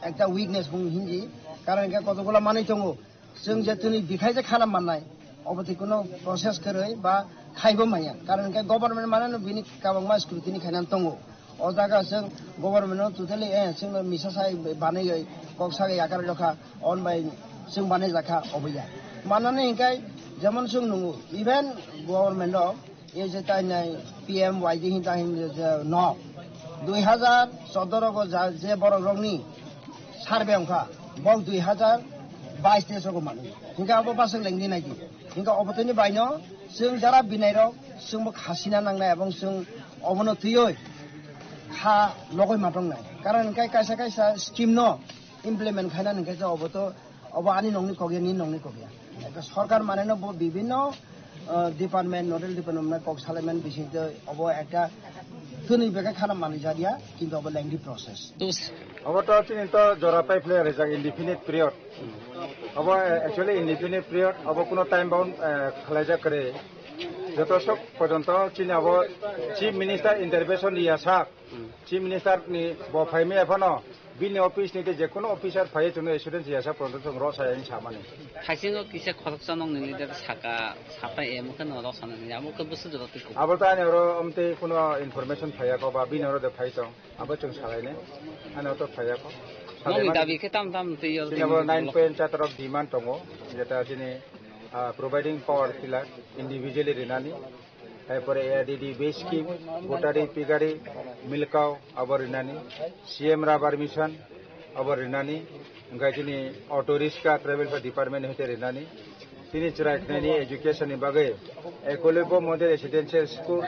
ekta weakness bung hinji. Karon hwnkhe kotokgola manwi tongo. Chwng je twnwi bikhai je khana mannai, obo twi kuno process kwrwi ba khaibo manya. Karon hwnkhe government manano bini kwbangma scrutiny khainani tongo. O jaga chwng government no totally, eh, chwngno misa sai banaiwi kok sagai yakarwi rokha, on bai chwng banaijakha, obo ya. Manani hwnkhe jemon chwng nungo, even government o Ei je tai nai P M Y D hin ta hin je, je no dui hajar choddo rogo ja, je borok rokni survey wngkha, bok dui hajar bais teis rogo manwi. Hinkhe abo bwswk lengdi naidi. Hinkhe obo tini baino chwng jara binai rok chwngbo khasina nangnai, ebong chwng obono twiwi kha logoi ma tongnai. Karon hinkhe kaisa kaisa scheme no implement khaina hinkhe je obo to Obo ani nokni kok ya, nini nokni kok ya. Ekta sorkar mane no bo bibinno, ah, department, nodal department kok salaimani bisingtwi obo ekta thwnwi beke khana manwi jakya, kintu obo lengthy process. Tus. Obo to chini to jora pai phlai rijak indefinite period. Obo, eh, actually indefinite period, obo kuno time bound, eh, khlaijak kwrwi. Joto sok porjonto chini obo Chief Minister intervention ya sak. Chief Minister ni bo phaimaya phano bini office ni tei je kono officer phaiwi chwngno assurance ya sa porjonto chwng rw saya hinwi samani. Thaisingo kisa khoroksa nokni leader saka, sapa emo khe no rw sana hinwi amo khe bwswk jora twi kuk. Abo to ani oro amtwi kono information phaiya kho ba bini oro de phai tong abo chwng salainai ani oro to phaiya kho. Nokni dabi khe tam tam twi yor Chini abo twi nine point chatar of demand tongo jeta chini, ah, providing power tiller individually rinani. Erpore A R D D base scheme, gotari, pigari, milkau, abo rinani, C M rubber mission, abo rinani, hingke chini auto rickshaw travel for department hoite rinani, chini chwrai khnani education ni bagwi Ekolibya Model Residential School,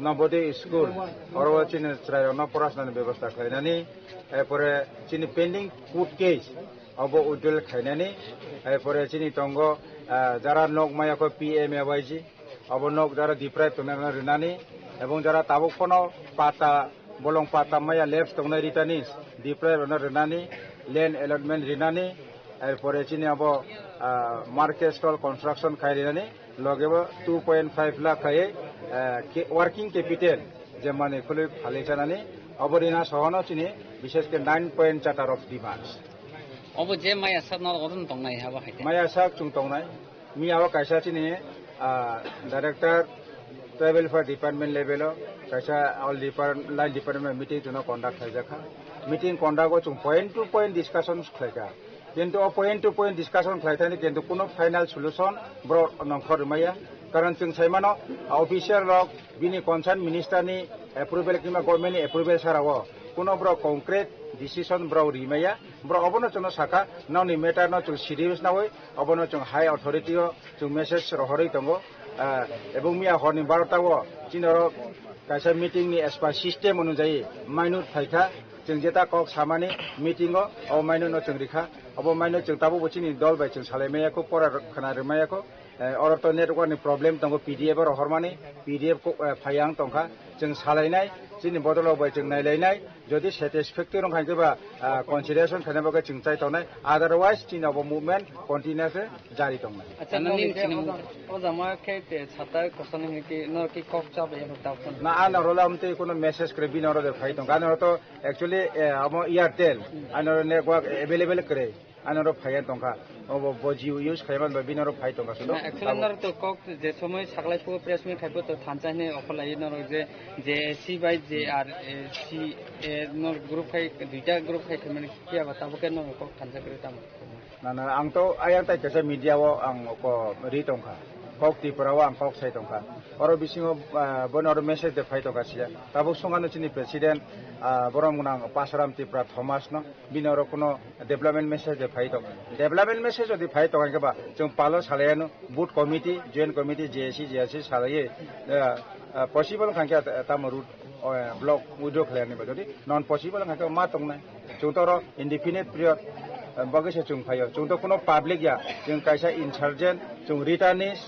Navodaya School, oro chini chwrai rokno porasona ni bebosta khlainani, erpore chini pending court case, abo withdrawal khlainani, erpore chini tongo, ah, jara nok maya kho P M A Y G, Abo nok jara deprive tongnai rokno rinani, ebong jara tabuk phano pata, bolong pata maya lapse tongnai ritani deprive rokno rinani, land allotment rinani, erpore chini abo, ah, market stall construction khai rinani, loge bo two point five lakh khai, ah, ke-, working capital je manwi khulwi phalwi chanani, abo rina sohono chini bishesh khe nine point chatar of demands. Obo je maya sak norok odon tongnai abo hai khe. Maya sak chwng tongnai. Miya o kaisa chini, ah, director Tribal Welfare Department level o kaisa all depart-, line department meeting chwngno conduct khlaijakha. Meeting conduct o chwng point to point discussions khlaikha. Kintu o point to point discussion khlaithani kintu kuno final solution borok nongkhor rwmaya. Karon chwng saimano, official rok bini concern minister ni approval kiba government ni approval sara o kuno borok concrete decision borok rimaya. Borok obono chwngno sakha, nokni matter no chwng serious nawi, obono chwng high authority o chwng message rohorwi tongo. Ah, ebong miya horni barota o chini oro kaisa meeting ni as per system onujai minute phaikha, chwng jeta kok samani meeting o, o minute no chwng rikha, obo minute chwng tabukbo chini dol bai chwng salai maya kho, pora khna rwmaya kho. Eh, oro to network ni problem tongo, P D F oro hormani, P D F ko, eh, phai ang tongkha, chwng salainai, chini bodol rok bai chwng nailainai, jodi satisfactory wngkha hwnkhe ba, ah, consideration khaina bagwi chwng chai tongnai, otherwise chini obo movement continue khe jari tongnai. Acha, nini nini chini o jama khe te sata koson hwnkhe no ki kok cha bai tabuk. Na, ano role amtwi kuno message kwrwi bini oro de phai tongkha, ano to actually, eh, amo Airtel, ano network available kwrwi. Ani oro phaiya tongkha. Obo bo Jio use khaimani bai bini oro phai tongkha sudo. Na, actually norok to kok je somoi saklai phuo press meet khaibo to thansa hwnwi offer laiwi norok je J A C bai J R C A norok group khai duita group khai khaimani phiya ba tabuk khe norok kok thansa kwrwi tamo. Na, na, ang to ayang tai kaisa media o ang ko ri tongkha. Kok Tripura o ang kok sai tongkha. Oro bisingo, ah, bono oro message de phai tongkha siya. Tabuk songano chini president, ah, borom gwnang Pasaram Tripura Thomas no. Bini oro kuno development message de phai tong. Development message jodi phai tong hwnkhe ba, chwng palo salai ano, booth committee, joint committee, J A C, J R C salai, eh, eh, possible wngkha khe tamo route, eh, block withdraw khlai ani ba, jodi non possible wngkha khe ma tongnai. Chwng to oro indefinite period, eh, bagwi se chwng phaio. Chwng to kuno public ya, chwng kaisa insurgent, chwng returnees,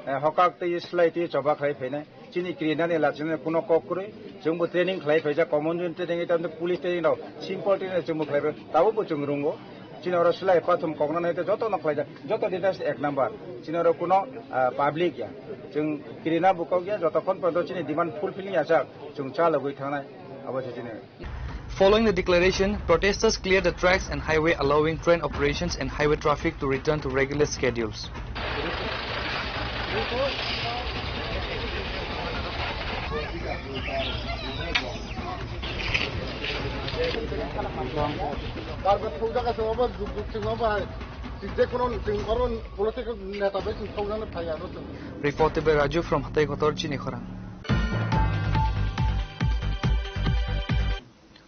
eh, hokak twi slai twi choba khlai phainai. Chini kirinani lachimani kuno kok kwrwi, chwngbo training khlai phaijak, common training, ita police training rok, simple training chwngbo khlai phai, tabukbo chwng rwngo. Chini oro slai pathum koknani hai joto no khlaijak, joto details ek number. Chini oro kuno, ah, public ya, chwng kirina bo kok ya, jotokhon porjonto chini demand fulfilling ya jak, chwng chalogwi thangnai, abo se chini. Following the declaration, protesters cleared the tracks and highway, allowing train operations and highway traffic to return to regular schedules. Reported by Raju from Hataikotor, Chinikhorang.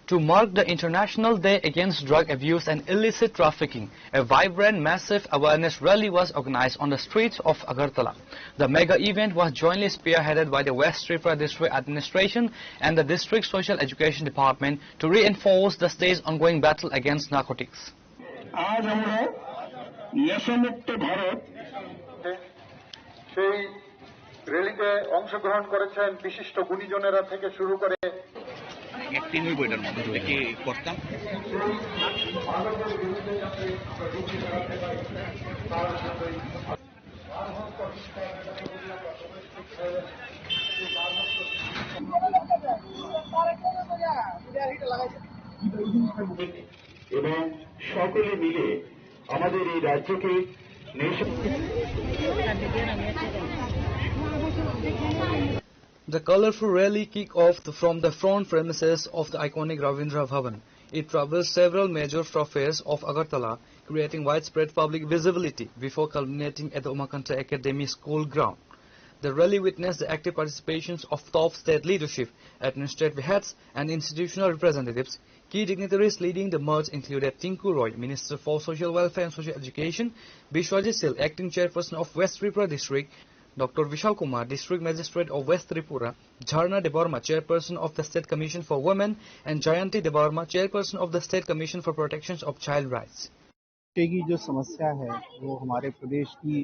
To mark the International Day Against Drug Abuse and Illicit Trafficking, a vibrant, massive awareness rally was organized on the streets of Agartala. The mega event was jointly spearheaded by the West Tripura District Administration and the District Social Education Department to reinforce the state's ongoing battle against narcotics. আজ আমরা নেশামুক্ত ভারত, সেই র্যালিতে অংশগ্রহণ করেছেন বিশিষ্ট গুণীজনেরা থেকে শুরু করে। একদিনই বইটার মধ্যে কি করতাম? এবং সকলে মিলে আমাদের এই রাজ্যকে নেশা The colorful rally kicked off the, from the front premises of the iconic Ravindra Bhavan. It traversed several major thoroughfares of Agartala, creating widespread public visibility before culminating at the Umakanta Academy school ground. The rally witnessed the active participations of top state leadership, administrative heads, and institutional representatives. Key dignitaries leading the march included Tinku Roy, Minister for Social Welfare and Social Education, Bishwajit Sil, Acting Chairperson of West Tripura District, Doctor Vishal Kumar, District Magistrate of West Tripura, Jharna Debbarma, Chairperson of the State Commission for Women, and Jayanti Debbarma, Chairperson of the State Commission for Protection of Child Rights. नशे की जो समस्या है, वो हमारे प्रदेश की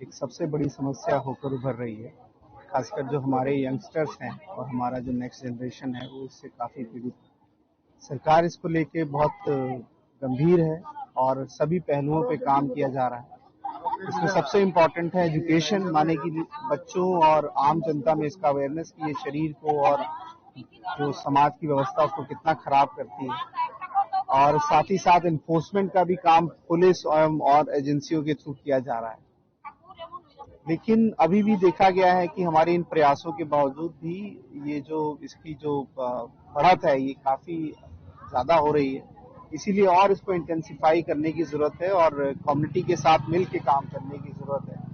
एक सबसे बड़ी समस्या होकर उभर रही है। खासकर जो हमारे यंगस्टर्स हैं और हमारा जो नेक्स्ट जनरेशन है, वो इससे काफ़ी पीड़ित है। सरकार इसको लेके बहुत गंभीर है और सभी पहलुओं पे काम किया जा रहा है। इसमें सबसे इम्पोर्टेंट है एजुकेशन, माने कि बच्चों और आम जनता में इसका अवेयरनेस कि ये शरीर को और जो समाज की व्यवस्था उसको कितना खराब करती है, और साथ ही साथ इन्फोर्समेंट का भी काम पुलिस एवं और एजेंसियों के थ्रू किया जा रहा है। लेकिन अभी भी देखा गया है कि हमारे इन प्रयासों के बावजूद भी ये जो इसकी जो, अ, बढ़त है, ये काफ़ी ज़्यादा हो रही है। इसीलिए और इसको इंटेंसिफाई करने की ज़रूरत है और कम्युनिटी के साथ मिल के काम करने की ज़रूरत है।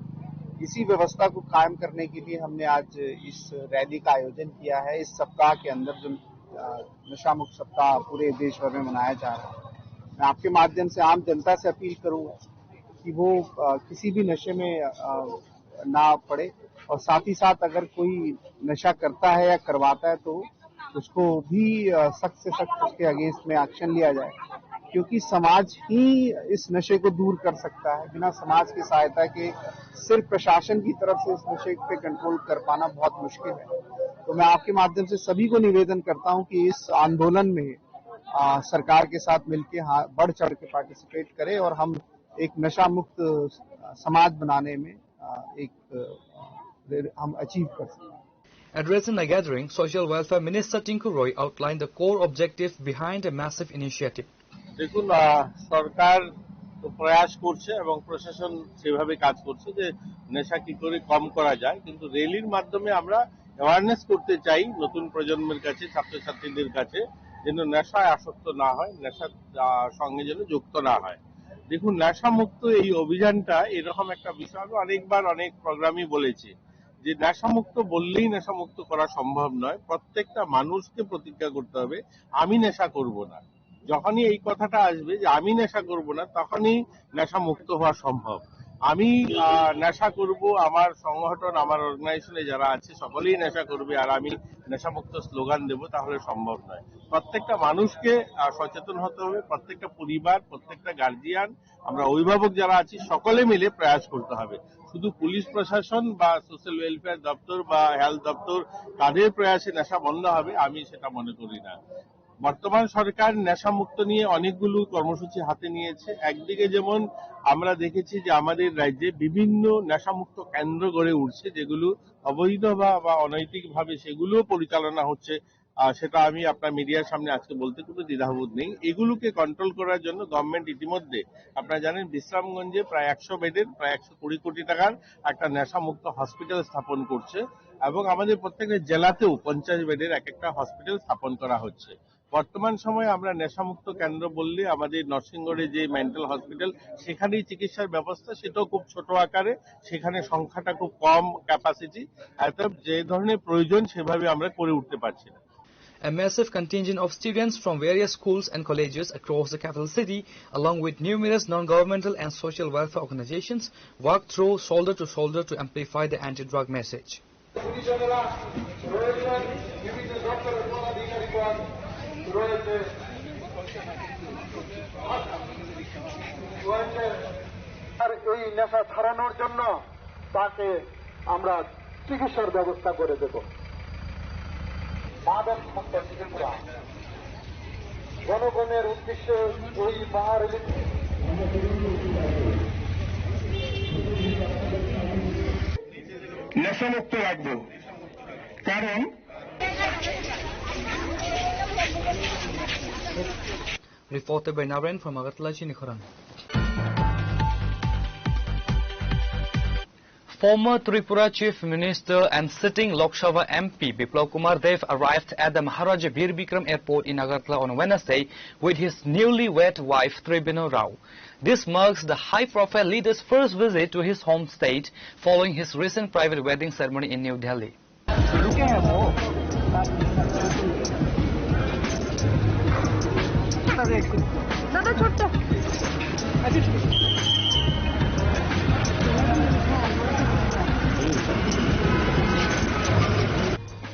इसी व्यवस्था को कायम करने के लिए हमने आज इस रैली का आयोजन किया है। इस सप्ताह के अंदर जो, अ, नशा मुक्त सप्ताह पूरे देश भर में मनाया जा रहा है, मैं आपके माध्यम से आम जनता से अपील करूंगा कि वो, अ, किसी भी नशे में, अ, ना पड़े और साथ ही साथ अगर कोई नशा करता है या करवाता है तो उसको भी, अ, सख्त से सख्त उसके अगेंस्ट में एक्शन लिया जाए, क्योंकि समाज ही इस नशे को दूर कर सकता है। बिना समाज की सहायता के सिर्फ प्रशासन की तरफ से इस नशे पे कंट्रोल कर पाना बहुत मुश्किल है। तो मैं आपके माध्यम से सभी को निवेदन करता हूं कि इस आंदोलन में, अ, सरकार के साथ मिलके, हाँ, बढ़ चढ़ के पार्टिसिपेट करें और हम एक नशा मुक्त, अ, समाज बनाने में, अ, एक, अ, हम अचीव कर सकते हैं। Addressing the gathering, Social Welfare Minister Tinku Roy outlined the core objective behind the massive initiative. দেখুন, আহ, সরকার তো প্রয়াস করছে এবং প্রশাসন সেভাবে কাজ করছে যে নেশা কি করে কম করা যায়, কিন্তু র‍্যালির মাধ্যমে আমরা অ্যাওয়ারনেস করতে চাই নতুন প্রজন্মের কাছে, ছাত্রছাত্রীদের কাছে, যেন নেশায় আসক্ত না হয়, নেশার, আহ, সঙ্গে যেন যুক্ত না হয়। দেখুন, নেশামুক্ত এই অভিযানটা এরকম একটা বিষয়, আমি অনেকবার অনেক প্রোগ্রামই বলেছি যে নেশামুক্ত বললেই নেশামুক্ত করা সম্ভব নয়। প্রত্যেকটা মানুষকে প্রতিজ্ঞা করতে হবে, "আমি নেশা করব না।" যখনই এই কথাটা আসবে যে "আমি নেশা করব না", তখনই নেশামুক্ত হওয়া সম্ভব। আমি, আহ, নেশা করব, আমার সংগঠন, আমার অর্গানাইজেশনে যারা আছে সকলেই নেশা করবে, আর আমি নেশামুক্ত স্লোগান দেব, তাহলে সম্ভব নয়। প্রত্যেকটা মানুষকে, আহ, সচেতন হতে হবে, প্রত্যেকটা পরিবার, প্রত্যেকটা গার্জিয়ান, আমরা অভিভাবক যারা আছি সকলে মিলে প্রয়াস করতে হবে। শুধু পুলিশ প্রশাসন বা সোশ্যাল ওয়েলফেয়ার দপ্তর বা হেলথ দপ্তর তাদের প্রয়াসে নেশা বন্ধ হবে, আমি সেটা মনে করি না। বর্তমান সরকার নেশামুক্ত নিয়ে অনেকগুলো কর্মসূচি হাতে নিয়েছে। একদিকে যেমন আমরা দেখেছি যে আমাদের রাজ্যে বিভিন্ন নেশামুক্ত কেন্দ্র গড়ে উঠছে, যেগুলো অবৈধ বা, বা অনৈতিকভাবে সেগুলো পরিচালনা হচ্ছে। আহ, সেটা আমি আপনার মিডিয়ার সামনে আজকে বলতে কোনো দ্বিধাবোধ নেই। এগুলোকে কন্ট্রোল করার জন্য গভর্নমেন্ট ইতিমধ্যে, আপনারা জানেন, বিশ্রামগঞ্জে প্রায় একশো বেডের প্রায় একশো কুড়ি কোটি টাকার একটা নেশামুক্ত হসপিটাল স্থাপন করছে এবং আমাদের প্রত্যেকটা জেলাতেও পঞ্চাশ বেডের এক একটা হসপিটাল স্থাপন করা হচ্ছে। বর্তমান সময়ে আমরা নেশামুক্ত কেন্দ্র বললে আমাদের নরসিংগড়ে যে মেন্টাল হসপিটাল, সেখানেই চিকিৎসার ব্যবস্থা, সেটাও খুব ছোট আকারে, সেখানে সংখ্যাটা খুব কম ক্যাপাসিটি, অর্থাৎ যে ধরনের প্রয়োজন সেভাবে আমরা করে উঠতে পারছি না। A massive contingent of students from various schools and colleges across the capital city, along with numerous non-governmental and social welfare organizations, worked through shoulder to shoulder to amplify the anti-drug message. আর এই নেশা ছাড়ানোর জন্য তাকে আমরা চিকিৎসার ব্যবস্থা করে দেব। মাদক মুক্ত ত্রিপুরা। জনগণের উদ্দেশ্যে এই মহার‍্যালি। নেশামুক্ত রাখবো, কারণ Reported by Naren from Agartala, Chini Khorang. Former Tripura Chief Minister and sitting Lok Sabha M P Biplab Kumar Deb arrived at the Maharaja Bir Bikram Airport in Agartala on Wednesday with his newlywed wife Tribino Rao. This marks the high-profile leader's first visit to his home state following his recent private wedding ceremony in New Delhi. দাদা, ছোট্ট।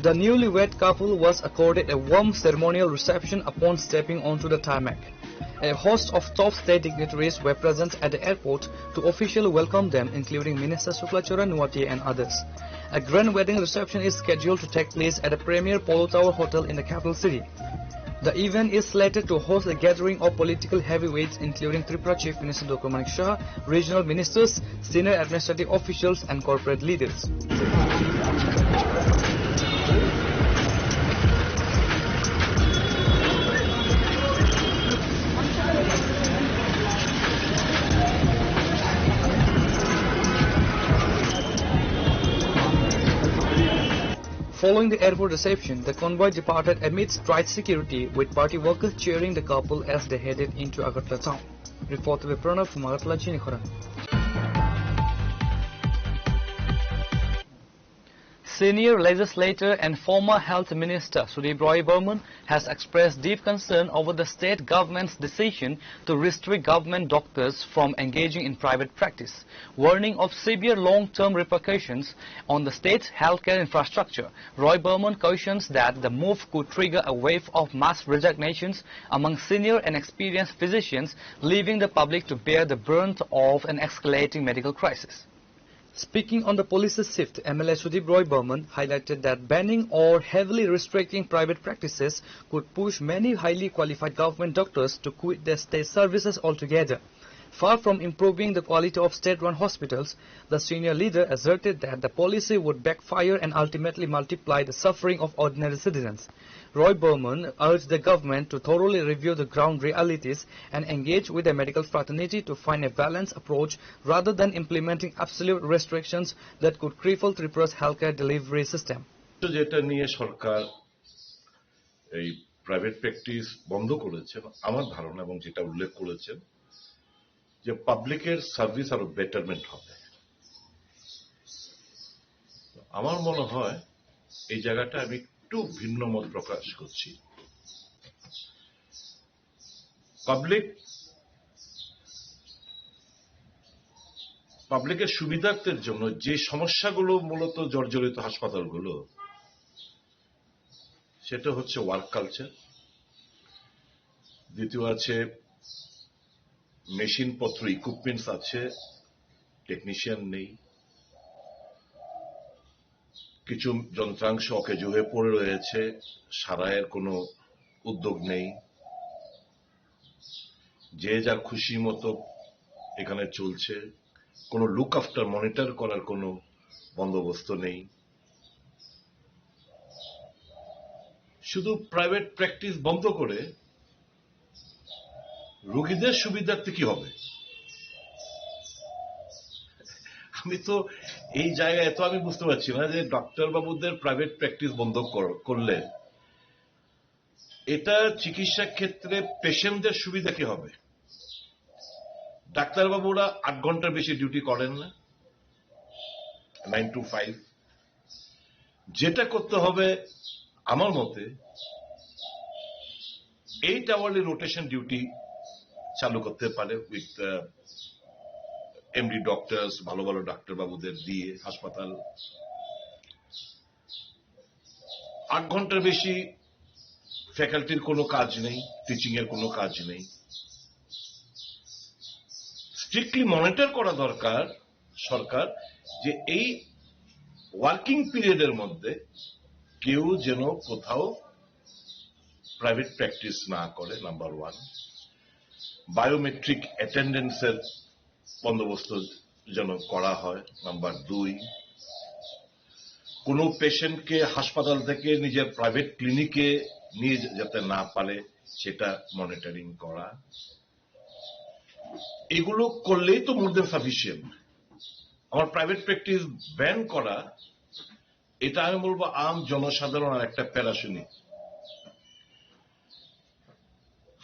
The newlywed couple was accorded a warm ceremonial reception upon stepping onto the tarmac. A host of top state dignitaries were present at the airport to officially welcome them, including Minister Shukla Chowra Nuatia and others. A grand wedding reception is scheduled to take place at the premier Polo Tower Hotel in the capital city. The event is slated to host a gathering of political heavyweights, including Tripura Chief Minister Doctor Manik Saha, regional ministers, senior administrative officials, and corporate leaders. Following the airport reception, the convoy departed amidst tight security, with party workers cheering the couple as they headed into Agartala town. Report by Pranav from Agartala, Chinikhora. Senior legislator and former Health Minister Sudip Roy Burman has expressed deep concern over the state government's decision to restrict government doctors from engaging in private practice, warning of severe long-term repercussions on the state's healthcare infrastructure. Roy Burman cautions that the move could trigger a wave of mass resignations among senior and experienced physicians, leaving the public to bear the brunt of an escalating medical crisis. Speaking on the policy shift, M L A Sudip Roy Burman highlighted that banning or heavily restricting private practices could push many highly qualified government doctors to quit their state services altogether. Far from improving the quality of state-run hospitals, the senior leader asserted that the policy would backfire and ultimately multiply the suffering of ordinary citizens. Roy Burman urged the government to thoroughly review the ground realities and engage with the medical fraternity to find a balanced approach rather than implementing absolute restrictions that could cripple Tripura's healthcare delivery system. তো যেটা নিয়ে সরকার এই private practice বন্ধ করেছেন, আমার ধারণা এবং যেটা উল্লেখ করেছেন যে পাবলিকের সার্ভিস আরো বেটারমেন্ট হবে। আমার মনে হয় এই জায়গাটা আমি একটু ভিন্ন মত প্রকাশ করছি। পাবলিক, পাবলিকের সুবিধার্থের জন্য যে সমস্যাগুলো মূলত জর্জরিত হাসপাতালগুলো, সেটা হচ্ছে ওয়ার্ক কালচার। দ্বিতীয় আছে মেশিনপত্র, ইকুইপমেন্টস আছে, টেকনিশিয়ান নেই। কিছু যন্ত্রাংশ অকেজো হয়ে পড়ে রয়েছে, সারাইয়ের কোনো উদ্যোগ নেই। যে যার খুশি মতো এখানে চলছে, কোনো লুক আফটার, মনিটর করার কোনো বন্দোবস্ত নেই। শুধু প্রাইভেট প্র্যাকটিস বন্ধ করে রোগীদের সুবিধার্থে কি হবে? আমি তো এই জায়গায় তো আমি বুঝতে পারছি না যে ডাক্তার বাবুদের প্রাইভেট প্র্যাকটিস বন্ধ কর-, করলে এটা চিকিৎসা ক্ষেত্রে পেশেন্টদের সুবিধা কি হবে? ডাক্তারবাবুরা আট ঘন্টার বেশি ডিউটি করেন না, নাইন টু ফাইভ। যেটা করতে হবে আমার মতে, এইট আওয়ারলি রোটেশন ডিউটি চালু করতে পারে উইথ এমডি ডক্টরস, ভালো ভালো ডাক্তারবাবুদের দিয়ে হাসপাতাল। আট ঘন্টার বেশি ফ্যাকাল্টির কোনো কাজ নেই, টিচিং এর কোনো কাজ নেই। স্ট্রিক্টলি মনিটর করা দরকার সরকার যে এই ওয়ার্কিং পিরিয়ডের মধ্যে কেউ যেন কোথাও প্রাইভেট প্র্যাকটিস না করে, নাম্বার ওয়ান। বায়োমেট্রিক অ্যাটেন্ডেন্সের বন্দোবস্ত যেন করা হয়, নাম্বার দুই। কোনো পেশেন্টকে হাসপাতাল থেকে নিজের প্রাইভেট ক্লিনিকে নিয়ে যে-, যেতে না পারে, সেটা মনিটরিং করা। এগুলো করলেই তো মোর দেন সাফিসিয়েন্ট। আমার প্রাইভেট প্র্যাকটিস ব্যান করা, এটা আমি বলবো আম জনসাধারণ আর একটা প্যারাশুনি।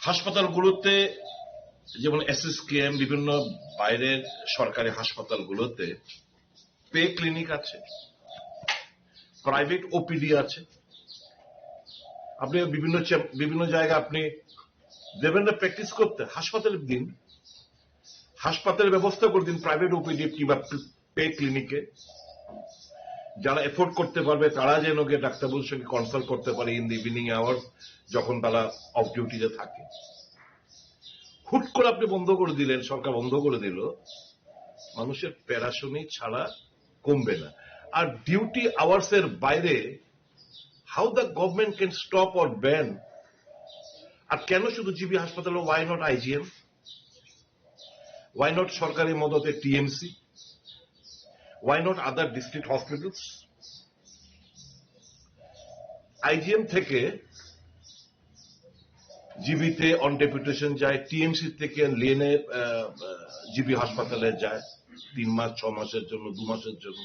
হাসপাতালগুলোতে যেমন এসএসকেএম, বিভিন্ন বাইরের সরকারি হাসপাতালগুলোতে পে ক্লিনিক আছে, প্রাইভেট ওপিডি আছে। আপনি বিভিন্ন চেম-, বিভিন্ন জায়গায় আপনি দেবেন না প্র্যাকটিস করতে, হাসপাতালে দিন, হাসপাতালে ব্যবস্থা করে দিন প্রাইভেট ওপিডি কিংবা পে ক্লিনিকে। যারা এফোর্ড করতে পারবে তারা যেন গিয়ে ডাক্তারবাবুর সঙ্গে কনসাল্ট করতে পারে ইন দি ইভিনিং আওয়ার্স, যখন তারা অফ ডিউটিতে থাকে। হুট করে আপনি বন্ধ করে দিলেন, সরকার বন্ধ করে দিল, মানুষের প্যারাশনি ছাড়া কমবে না। আর ডিউটি আওয়ার্স এর বাইরে, how the government can stop or ban? আর কেন শুধু জিবি হাসপাতালে, why not IgM? Why not সরকারি মদতে TMC? Why not other district hospitals? IgM থেকে জিবিতে অন ডেপুটেশন যায়, টিএমসি থেকে লেনে জিবি হাসপাতালে যায় তিন মাস, ছ মাসের জন্য, দু মাসের জন্য।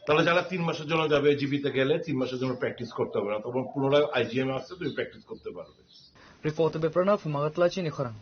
তাহলে যারা তিন মাসের জন্য যাবে, জিবিতে গেলে তিন মাসের জন্য প্র্যাকটিস করতে হবে না, তখন পুনরায় আইজিএম আসছে, তুমি প্র্যাকটিস করতে পারবে। Report by Pranav Magatla, Chini Khorang.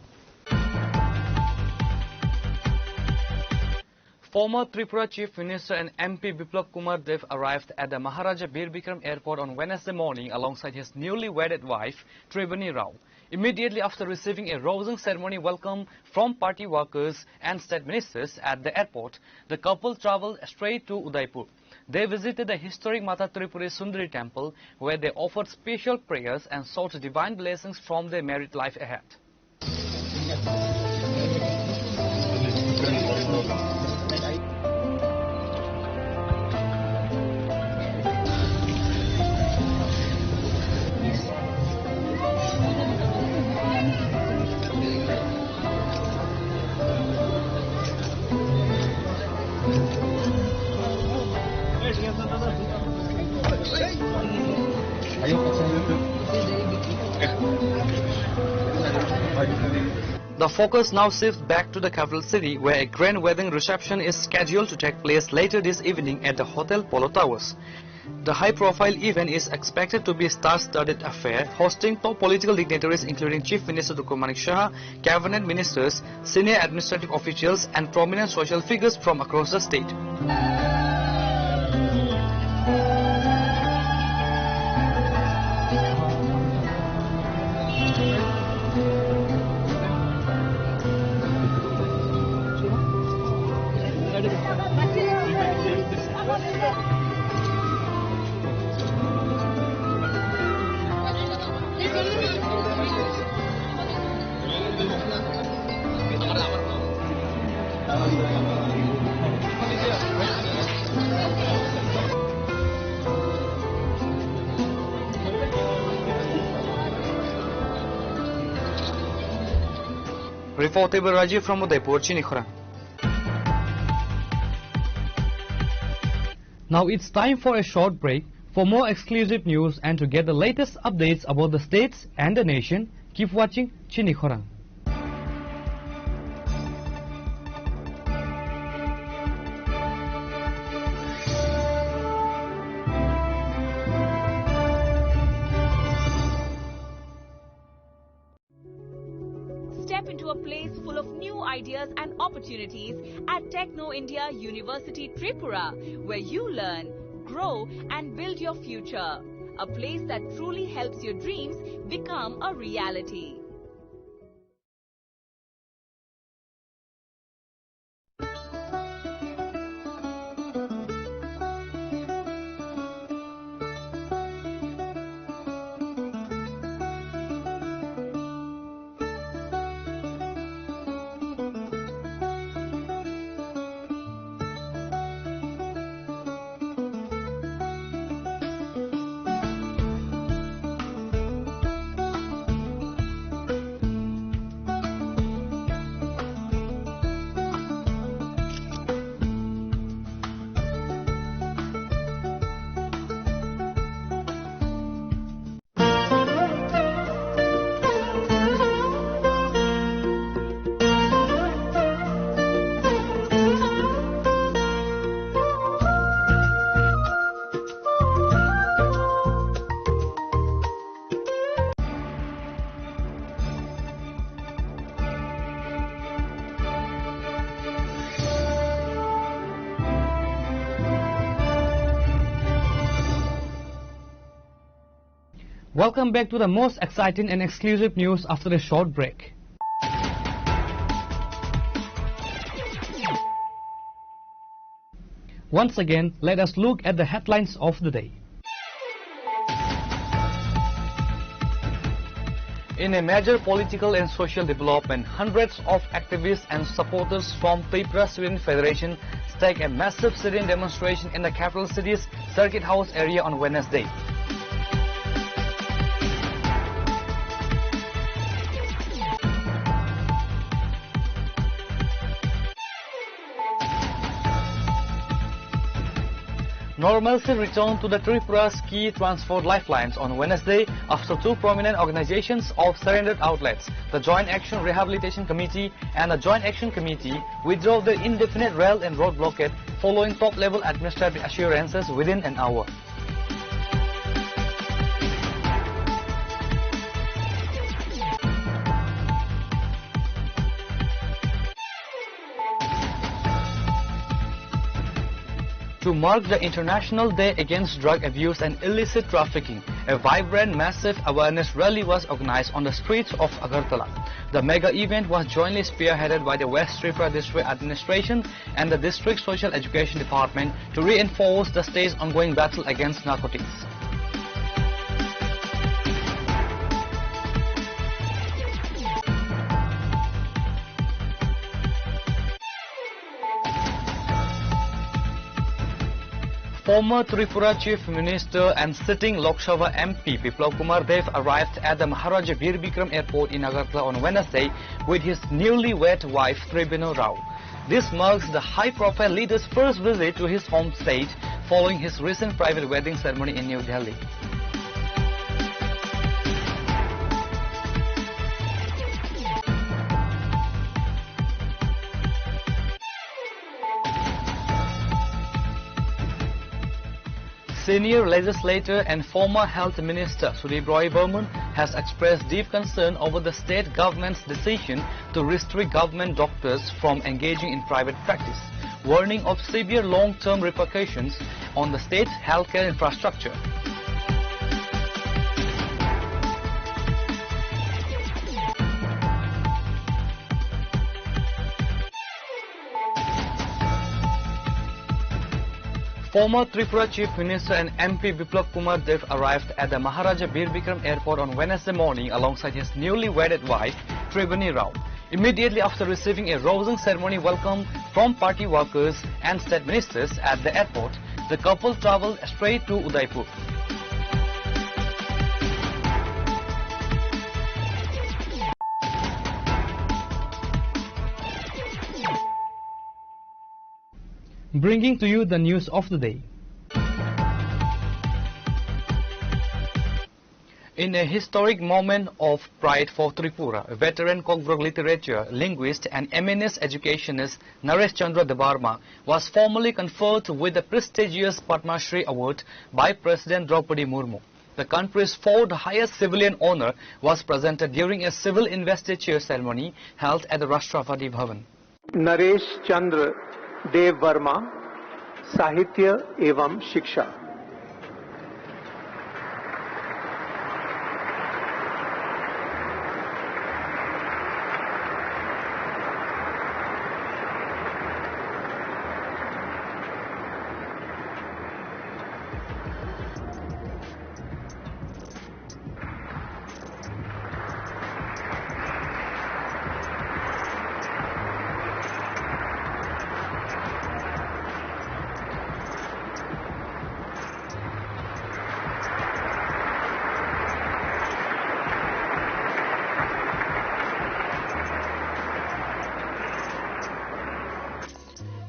Former Tripura Chief Minister and M P Biplab Kumar Deb arrived at the Maharaja Bir Bikram Airport on Wednesday morning alongside his newly wedded wife, Tribeni Rao. Immediately after receiving a rousing ceremony welcome from party workers and state ministers at the airport, the couple traveled straight to Udaipur. They visited the historic Mata Tripuri Sundari temple, where they offered special prayers and sought divine blessings from their married life ahead. The focus now shifts back to the capital city, where a grand wedding reception is scheduled to take place later this evening at the Hotel Polo Towers. The high-profile event is expected to be a star-studded affair, hosting top political dignitaries including Chief Minister Doctor Manik Saha, cabinet ministers, senior administrative officials, and prominent social figures from across the state. Reporter Rajiv from Udaipur, Chini Khorang. Now it's time for a short break. For more exclusive news and to get the latest updates about the states and the nation, keep watching Chini Khorang. Step into a place full of new ideas and opportunities at Techno India University Tripura, where you learn, grow, and build your future. A place that truly helps your dreams become a reality. Welcome back to the most exciting and exclusive news after a short break. Once again, let us look at the headlines of the day. In a major political and social development, hundreds of activists and supporters from Tripura Student Federation staged a massive sit-in demonstration in the capital city's Circuit House area on Wednesday. Normalcy returned to the Tripura's key transport lifelines on Wednesday after two prominent organizations of surrendered outlets, the Joint Action Rehabilitation Committee and the Joint Action Committee, withdrew their indefinite rail and road blockade following top-level administrative assurances within an hour. To mark the International Day Against Drug Abuse and Illicit Trafficking, a vibrant, massive awareness rally was organized on the streets of Agartala. The mega event was jointly spearheaded by the West Tripura District Administration and the District Social Education Department to reinforce the state's ongoing battle against narcotics. Former Tripura Chief Minister and sitting Lok Sabha M P Biplab Kumar Deb arrived at the Maharaja Bir Bikram Airport in Agartala on Wednesday with his newlywed wife Tribenu Rao. This marks the high-profile leader's first visit to his home state following his recent private wedding ceremony in New Delhi. Senior legislator and former Health Minister Sudip Roy Barman has expressed deep concern over the state government's decision to restrict government doctors from engaging in private practice, warning of severe long-term repercussions on the state's healthcare infrastructure. Former Tripura Chief Minister and M P Biplab Kumar Deb arrived at the Maharaja Bir Bikram Airport on Wednesday morning alongside his newly wedded wife, Tribeni Rao. Immediately after receiving a rousing ceremony welcome from party workers and state ministers at the airport, the couple traveled straight to Udaipur. Bringing to you the news of the day. In a historic moment of pride for Tripura, veteran Kokborok literature, linguist and M N S educationist Naresh Chandra Debbarma was formally conferred with the prestigious Padma Shri Award by President Draupadi Murmu. The country's fourth highest civilian honor was presented during a civil investiture ceremony held at the Rashtrapati Bhavan. Naresh चंद्र देव वर्मा, साहित्य एवं शिक्षा।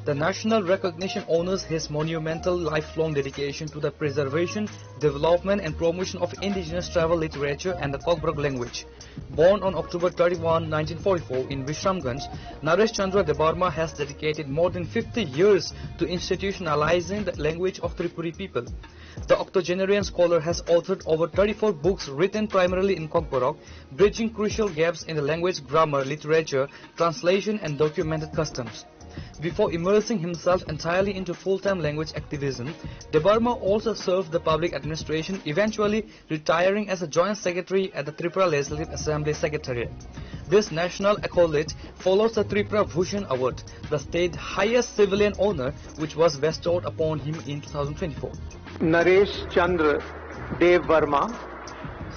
The national recognition honors his monumental lifelong dedication to the preservation, development and promotion of indigenous tribal literature and the Kokborok language. Born on October thirty-one, nineteen forty-four in Bishramganj, Naresh Chandra Debbarma has dedicated more than fifty years to institutionalizing the language of Tripuri people. The octogenarian scholar has authored over thirty-four books written primarily in Kokborok, bridging crucial gaps in the language, grammar, literature, translation and documented customs. Before immersing himself entirely into full-time language activism, Debbarma also served the public administration, eventually retiring as a joint secretary at the Tripura Legislative Assembly Secretariat. This national accolade follows the Tripura Bhushan Award, the state highest civilian honor, which was bestowed upon him in two thousand twenty-four. Naresh चंद्र देव वर्मा,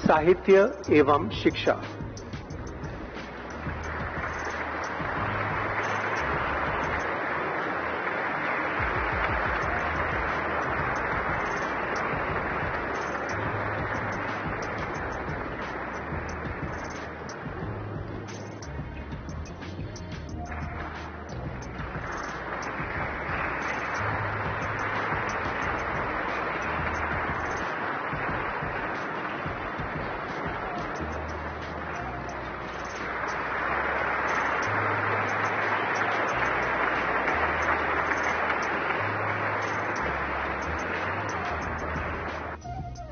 साहित्य एवं शिक्षा।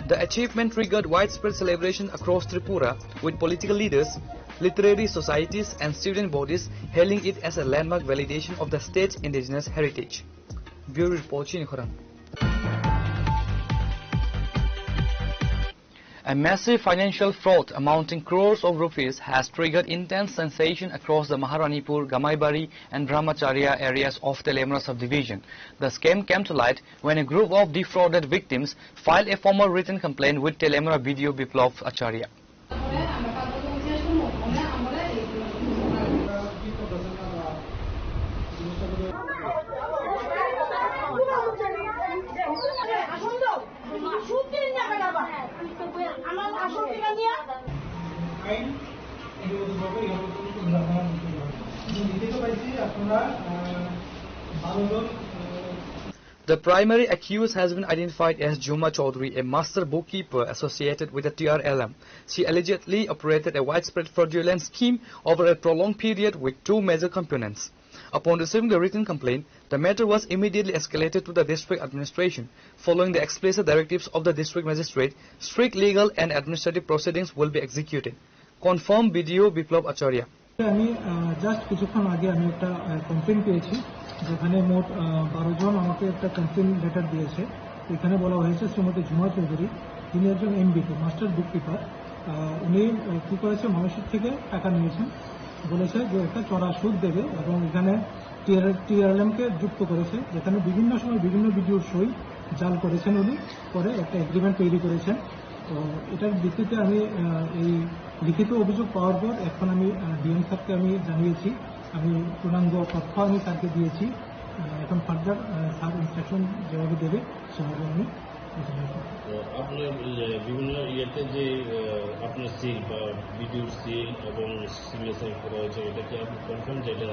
The achievement triggered widespread celebration across Tripura, with political leaders, literary societies, and student bodies hailing it as a landmark validation of the state's indigenous heritage. Bureau Report, Chini Khorang. A massive financial fraud amounting crores of rupees has triggered intense sensation across the Maharanipur, Gamaibari, and Brahmacharya areas of Teliamura subdivision. The scam came to light when a group of defrauded victims filed a formal written complaint with Teliamura B D O Biplab Acharya. The primary accused has been identified as Juma Chaudhary, a master bookkeeper associated with the T R L M. She allegedly operated a widespread fraudulent scheme over a prolonged period with two major components. Upon receiving the written complaint, the matter was immediately escalated to the district administration. Following the explicit directives of the district magistrate, strict legal and administrative proceedings will be executed, confirmed B D O Biplab Acharya. আমি জাস্ট কিছুক্ষণ আগে আমি একটা কমপ্লেন পেয়েছি, যেখানে মোট বারো জন আমাকে একটা কমপ্লেন লেটার দিয়েছে। এখানে বলা হয়েছে শ্রীমতী ঝুমা চৌধুরী, যিনি একজন এমবিপি, মাস্টার বুককিপার। উনি আহ, কি করেছে, মানুষের থেকে টাকা নিয়েছেন, বলেছে যে একটা চড়া সুদ দেবে এবং এখানে টিআরএলএম কে যুক্ত করেছে, যেখানে বিভিন্ন সময় বিভিন্ন ভিডিওর সই জাল করেছেন উনি, করে একটা এগ্রিমেন্ট তৈরি করেছেন। তো এটার ভিত্তিতে আমি আহ, এই লিখিত অভিযোগ পাওয়ার পর এখন আমি ডিএম স্যারকে আমি জানিয়েছি, আমি পূর্ণাঙ্গ তথ্য আমি স্যারকে দিয়েছি। আহ, এখন ফার্দার স্যার ইনস্ট্রাকশন যেভাবে দেবে সেভাবে আমি বুঝে নেব। তো আপনার, আহ, বিভিন্ন ইয়েতে যে, আহ, আপনার সিল বা ভিডিওর সিল এবং সিগনেচার করা হয়েছে, এটা কি আপনি কনফার্ম যে এটা,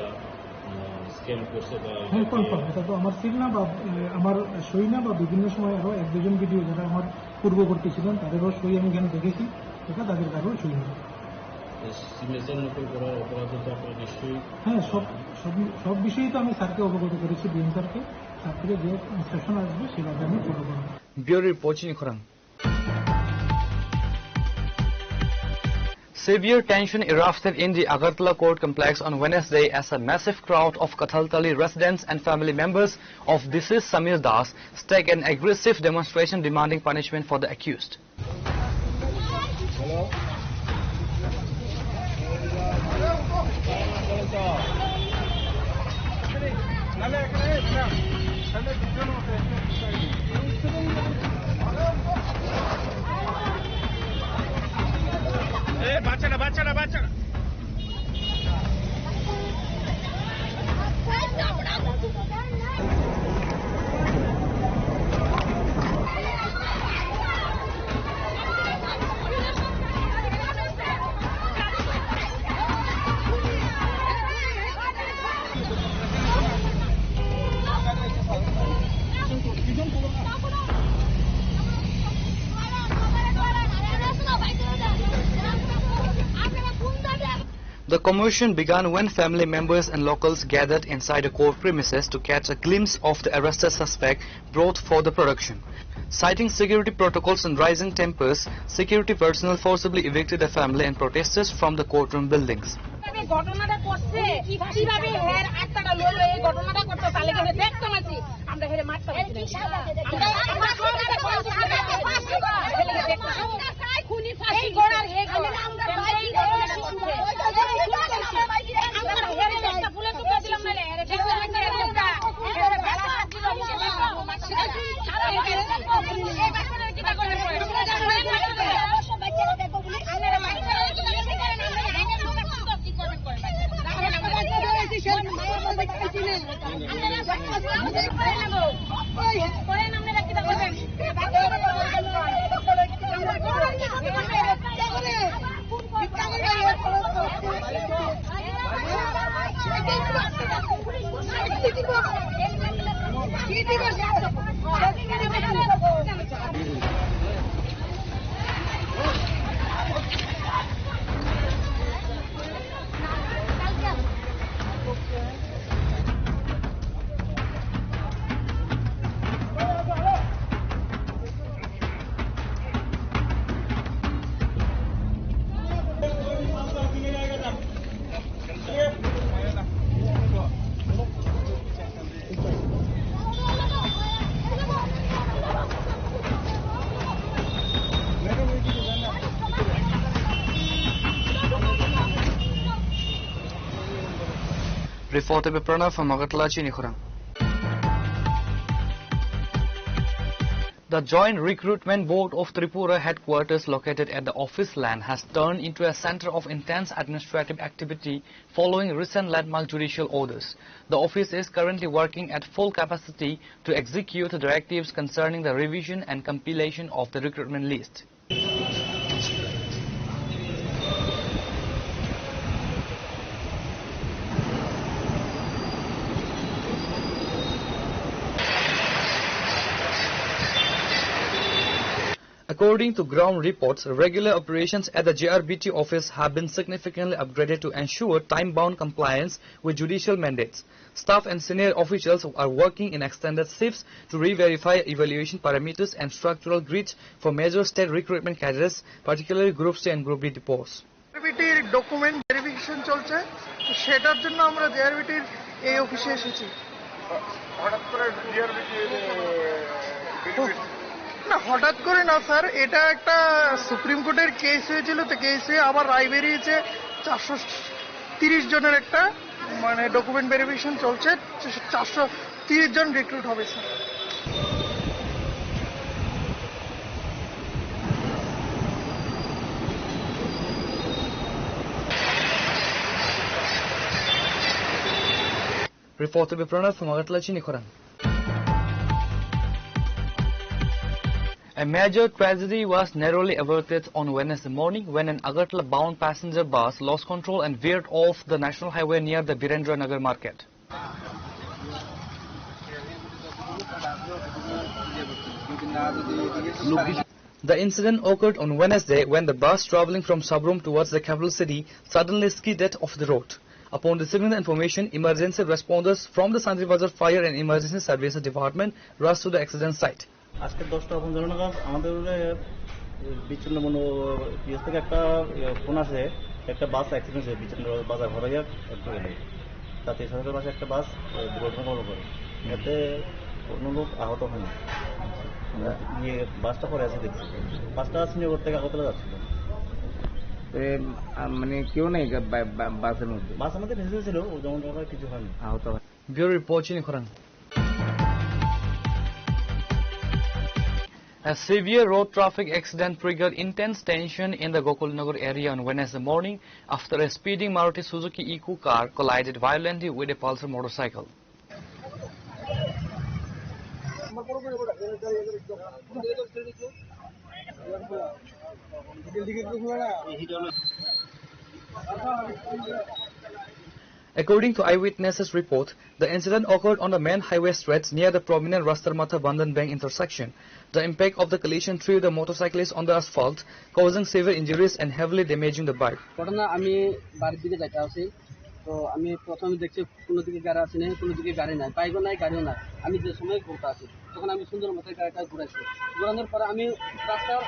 আহ, স্ক্যাম করছে বা এটা হ্যাঁ, কি কনফার্ম। এটা তো আমার সিল না বা, আহ, আমার সই না বা বিভিন্ন সময় আরো এক দুজন ভিডিও যারা আমার পূর্ববর্তী ছিলেন তাদেরও সই আমি এখানে দেখেছি, এটা তাদের কারোর সই না। তো সিগনেচার নকল করার অপরাধে তো আপনার নিশ্চয়ই হ্যাঁ, সব, সব, সব বিষয়েই তো আমি স্যারকে অবগত করেছি, ডিএম স্যারকে। স্যার থেকে যে ইনস্ট্রাকশন আসবে সেভাবে আমি ফলো করবো। Bureau Report, Chini Khorang. Severe tension erupted in the Agartala court complex on Wednesday as a massive crowd of Kathaltali residents and family members of deceased Samir Das staged an aggressive demonstration demanding punishment for the accused. The commotion began when family members and locals gathered inside the court premises to catch a glimpse of the arrested suspect brought for the production. Citing security protocols and rising tempers, security personnel forcibly evicted the family and protesters from the courtroom buildings. কিভাবে ঘটনাটা করছে, কিভাবে হের আত্মাটা লইলো এই ঘটনাটা করতে, তাহলে কিন্তু দেখতাম আছি আমরা হেরে মারতাম আছি। আমরা এই ঘটনাটা করছি, আমরা হেরে ফাঁসি করা, হেরে দেখতাম। আমরা চাই খুনি ফাঁসি। এই ঘটনা, এই ঘটনা, আমরা চাই এই ঘটনা শুনতে। আমরা হেরে একটা ফুলের টুকরা দিলাম না, হেরে দেখতাম আছি, হেরে দেখতাম। Reported by Pranav from Agartala, Chini Khorang. The Joint Recruitment Board of Tripura headquarters located at the office land has turned into a center of intense administrative activity following recent landmark judicial orders. The office is currently working at full capacity to execute directives concerning the revision and compilation of the recruitment list. According to ground reports, regular operations at the J R B T office have been significantly upgraded to ensure time-bound compliance with judicial mandates. Staff and senior officials are working in extended shifts to re-verify evaluation parameters and structural grids for major state recruitment cadres, particularly Group C and Group D posts. জেআরবিটির document verification চলছে, তো সেটার জন্য আমরা জেআরবিটির এই অফিসে এসেছি। হঠাৎ করে জেআরবিটি না, হঠাৎ করে না স্যার, এটা একটা সুপ্রিম কোর্টের কেস হয়েছিল, তো কেসে আবার রায় বেরিয়েছে চারশো তিরিশ জনের একটা, মানে, ডকুমেন্ট ভেরিফিকেশন চলছে। চারশো তিরিশ জন রিক্রুট হবে sir. Reported by Pranav from Agartala, Chini Khorang. A major tragedy was narrowly averted on Wednesday morning when an Agartala-bound passenger bus lost control and veered off the national highway near the Birendra Nagar market. The incident occurred on Wednesday when the bus traveling from Sabrum towards the capital city suddenly skidded off the road. Upon receiving the information, emergency responders from the Santri Bazar Fire and Emergency Services Department rushed to the accident site. আজকে দশটা পঞ্চান্ন নাগাদ আমাদের উপরে বিচ্ছিন্ন মনো ইয়ে থেকে একটা, ইয়ে, ফোন আসে, একটা বাস অ্যাক্সিডেন্ট হয়েছে বিচ্ছিন্ন বাজার হরাইয়া একটু গেলে। তাতে সাথে পাশে একটা বাস, এ, দুর্ঘটনা কবল করে। এতে কোনো লোক আহত হয়নি। আমরা ইয়ে, বাসটা পরে আছে দেখছি। বাসটা শ্রীনগর থেকে আগরতলা যাচ্ছিল। এ, আ, মানে কেউ নেই গা-, বা-, বা-, বাসের মধ্যে? বাসের মধ্যে প্যাসেঞ্জার ছিল, ও যেমন তেমন কিছু হয়নি। আহত হয়। Bureau report, Chini Khorang. A severe road traffic accident triggered intense tension in the Gokulnagar area on Wednesday morning after a speeding Maruti Suzuki Eeco car collided violently with a Pulsar motorcycle. According to eyewitnesses' report, the incident occurred on the main highway stretch near the prominent Rastamatha Bandhan Bank intersection. The impact of the collision threw the motorcyclist on the asphalt, causing severe injuries and heavily damaging the bike. ঘটনা আমি বাড়ির দিকে যাইতে আছি, তো আমি প্রথমে দেখছি কোনো দিকে গাড়ি আছে নাই, কোনো দিকে গাড়ি নাই, বাইকও নাই, গাড়িও নাই। আমি যে সময় ঘুরতে আছি, তখন আমি সুন্দর মতো গাড়িটা ঘুরাইছি। ঘুরানোর পরে আমি রাস্তার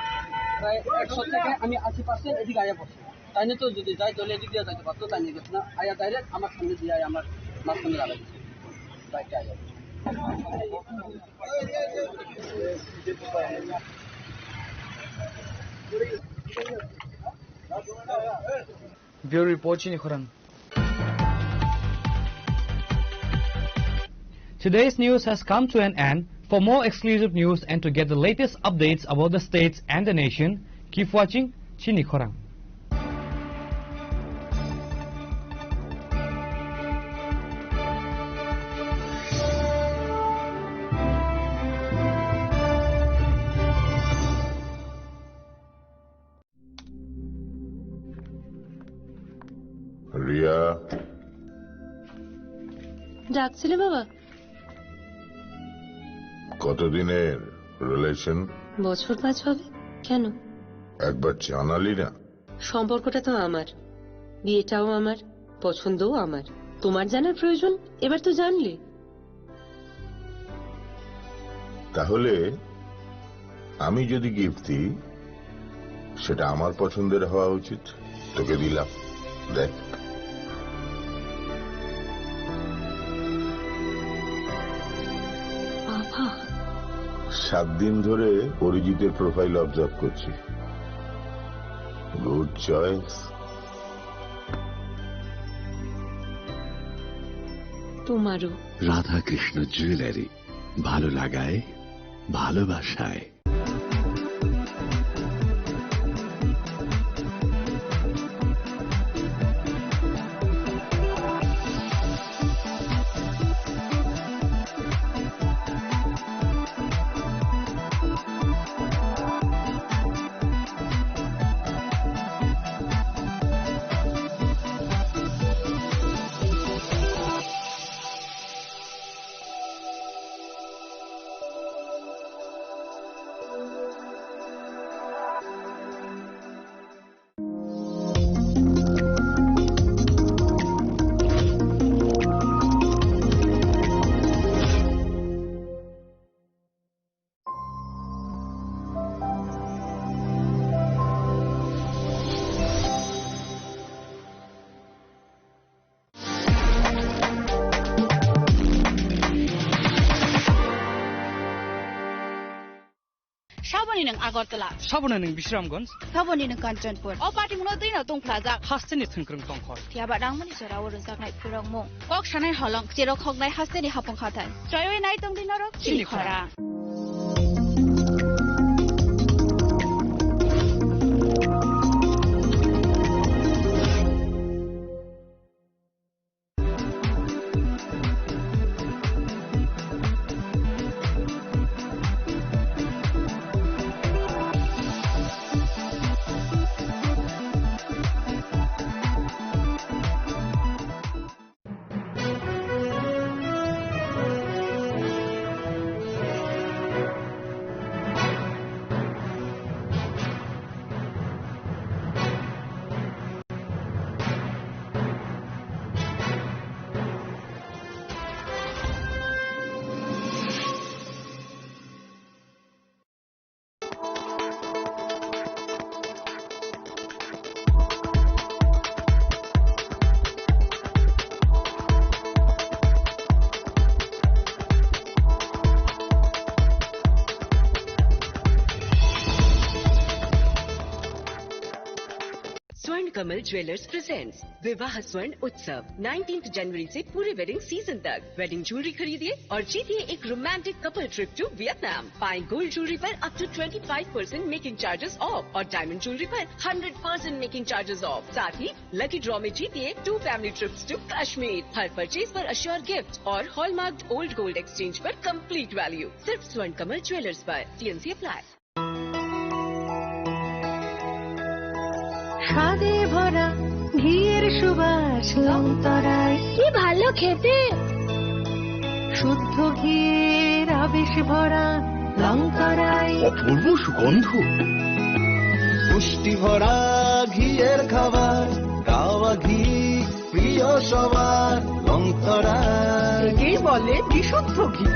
প্রায় একশো থেকে আমি আশি পার্সেন্ট এদিকে আয়া পড়ছি। তাই নিয়ে তো যদি যাই, তাহলে এদিক দিয়ে যাইতে পারতো, তাই নিয়ে গেছে না। আয়া ডাইরেক্ট আমার সামনে দিয়ে আয়া আমার মাঝখানে লাগাই দিচ্ছে বাইকটা আয়া। Bureau report, Chini Khorang. Today's news has come to an end. For more exclusive news and to get the latest updates about the states and the nation, keep watching Chini Khorang. Riya. ডাকছিলে বাবা? কতদিনের রিলেশন? বছর পাঁচ হবে। কেন? একবার জানালি না। সম্পর্কটা তো আমার, বিয়েটাও আমার, পছন্দও আমার। তোমার জানার প্রয়োজন, এবার তো জানলে। তাহলে আমি যদি গিফট দিই, সেটা আমার পছন্দের হওয়া উচিত। তোকে দিলাম, দেখ। বাবা। সাত দিন ধরে অরিজিতের প্রোফাইল অবজার্ভ করছি। Good choice. তোমারও। রাধাকৃষ্ণ জুয়েলারি, ভালো লাগায়, ভালোবাসায়। Saboni nwng Agartala. Saboni nwng Bisramganj. Saboni nwng Kanchanpur. O party mungno twino tongphlajak. Hasteni thwngkwrwng tongkhor. Phiya ba nangmani jora o rwjaknai phwrwngmung. Kok sanai holong, cherok hoknai hasteni hapung hathai. Choiwi nai tongdi norok chini chini khorang. Khorang. स्वर्ण Kamal jewellers presents विवाह स्वर्ण उत्सव, नाइनटीन्थ जनवरी से पूरे wedding season तक। Wedding jewellery खरीदिए और जीतिए एक romantic couple trip to Vietnam. पाएं गोल्ड ज्वेलरी पर up to twenty five percent making charges off और डायमंड ज्वेलरी पर hundred percent making charges off. साथ ही लकी ड्रॉ में जीतिए two family trips to Kashmir. हर परचेज पर अश्योर गिफ्ट और हॉलमार्क्ड ओल्ड गोल्ड एक्सचेंज पर कंप्लीट वैल्यू। सिर्फ स्वर्ण कमल ज्वेलर्स पर। TNC apply. স্বাদে ভরা ঘিয়ের সুবাস লংতরায়। কি ভালো খেতে। শুদ্ধ ঘিয়ের আবেশ ভরা লংতরায়। অপূর্ব সুগন্ধ। পুষ্টি ভরা ঘিয়ের খাবার, গাওয়া ঘি প্রিয় সবার লংতরায়। একেই বলে বিশুদ্ধ ঘি।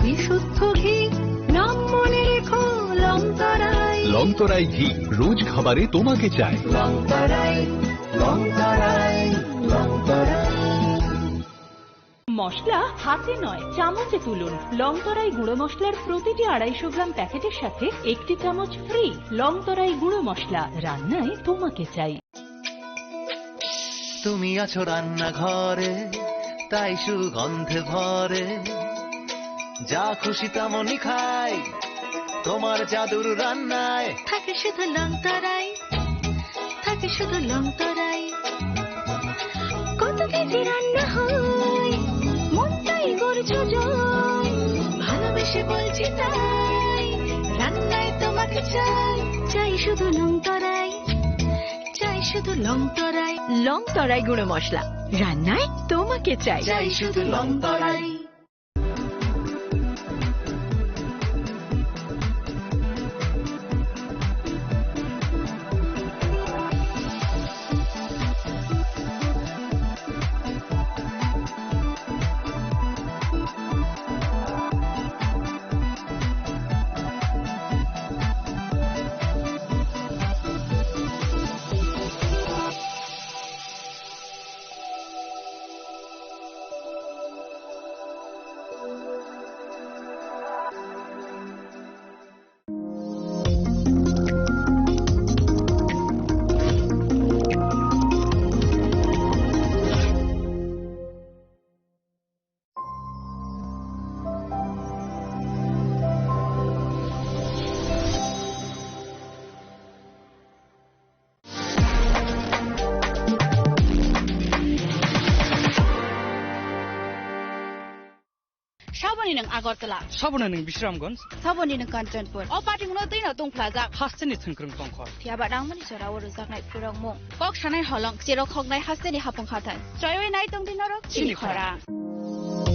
বিশুদ্ধ ঘি নাম মনে রেখো লংতরায়। লংতরায় ঘি রোজ খাবারে তোমাকে চাই। লংতরায়, লংতরায়, লংতরায়। মশলা হাতে নয়, চামচে তুলুন। লংতরাই গুঁড়ো মশলার প্রতিটি আড়াইশো গ্রাম প্যাকেটের সাথে একটি চামচ ফ্রি। লংতরাই গুঁড়ো মশলা, রান্নায় তোমাকে চাই। তুমি আছো রান্নাঘরে, তাই সুগন্ধে ভরে। যা খুশি তেমনই খাই, তোমার জাদুর রান্নায়। থাকে শুধু লংতরাই, থাকে শুধু লংতরাই। কত কেজি রান্না হয়, মনটাই করছো জয়। ভালোবেসে বলছি তাই, রান্নায় তোমাকে চাই, চাই শুধু লংতরাই, চাই শুধু লংতরাই। লংতরাই গুঁড়ো মশলা, রান্নায় তোমাকে চাই, চাই শুধু লংতরাই। Agartala. Saboni nwng Bisramganj. Saboni nwng Kanchanpur. O patimungno twino tungphlajak. Hasteni thwngkwrwng tongkhor. Phiyaba nangmani jorao rwjaknai phurokmung. Kok sanai holong, cherok hoknai hasteni hapung hathai. Choiwi nai tongdi norok chini chini khorang.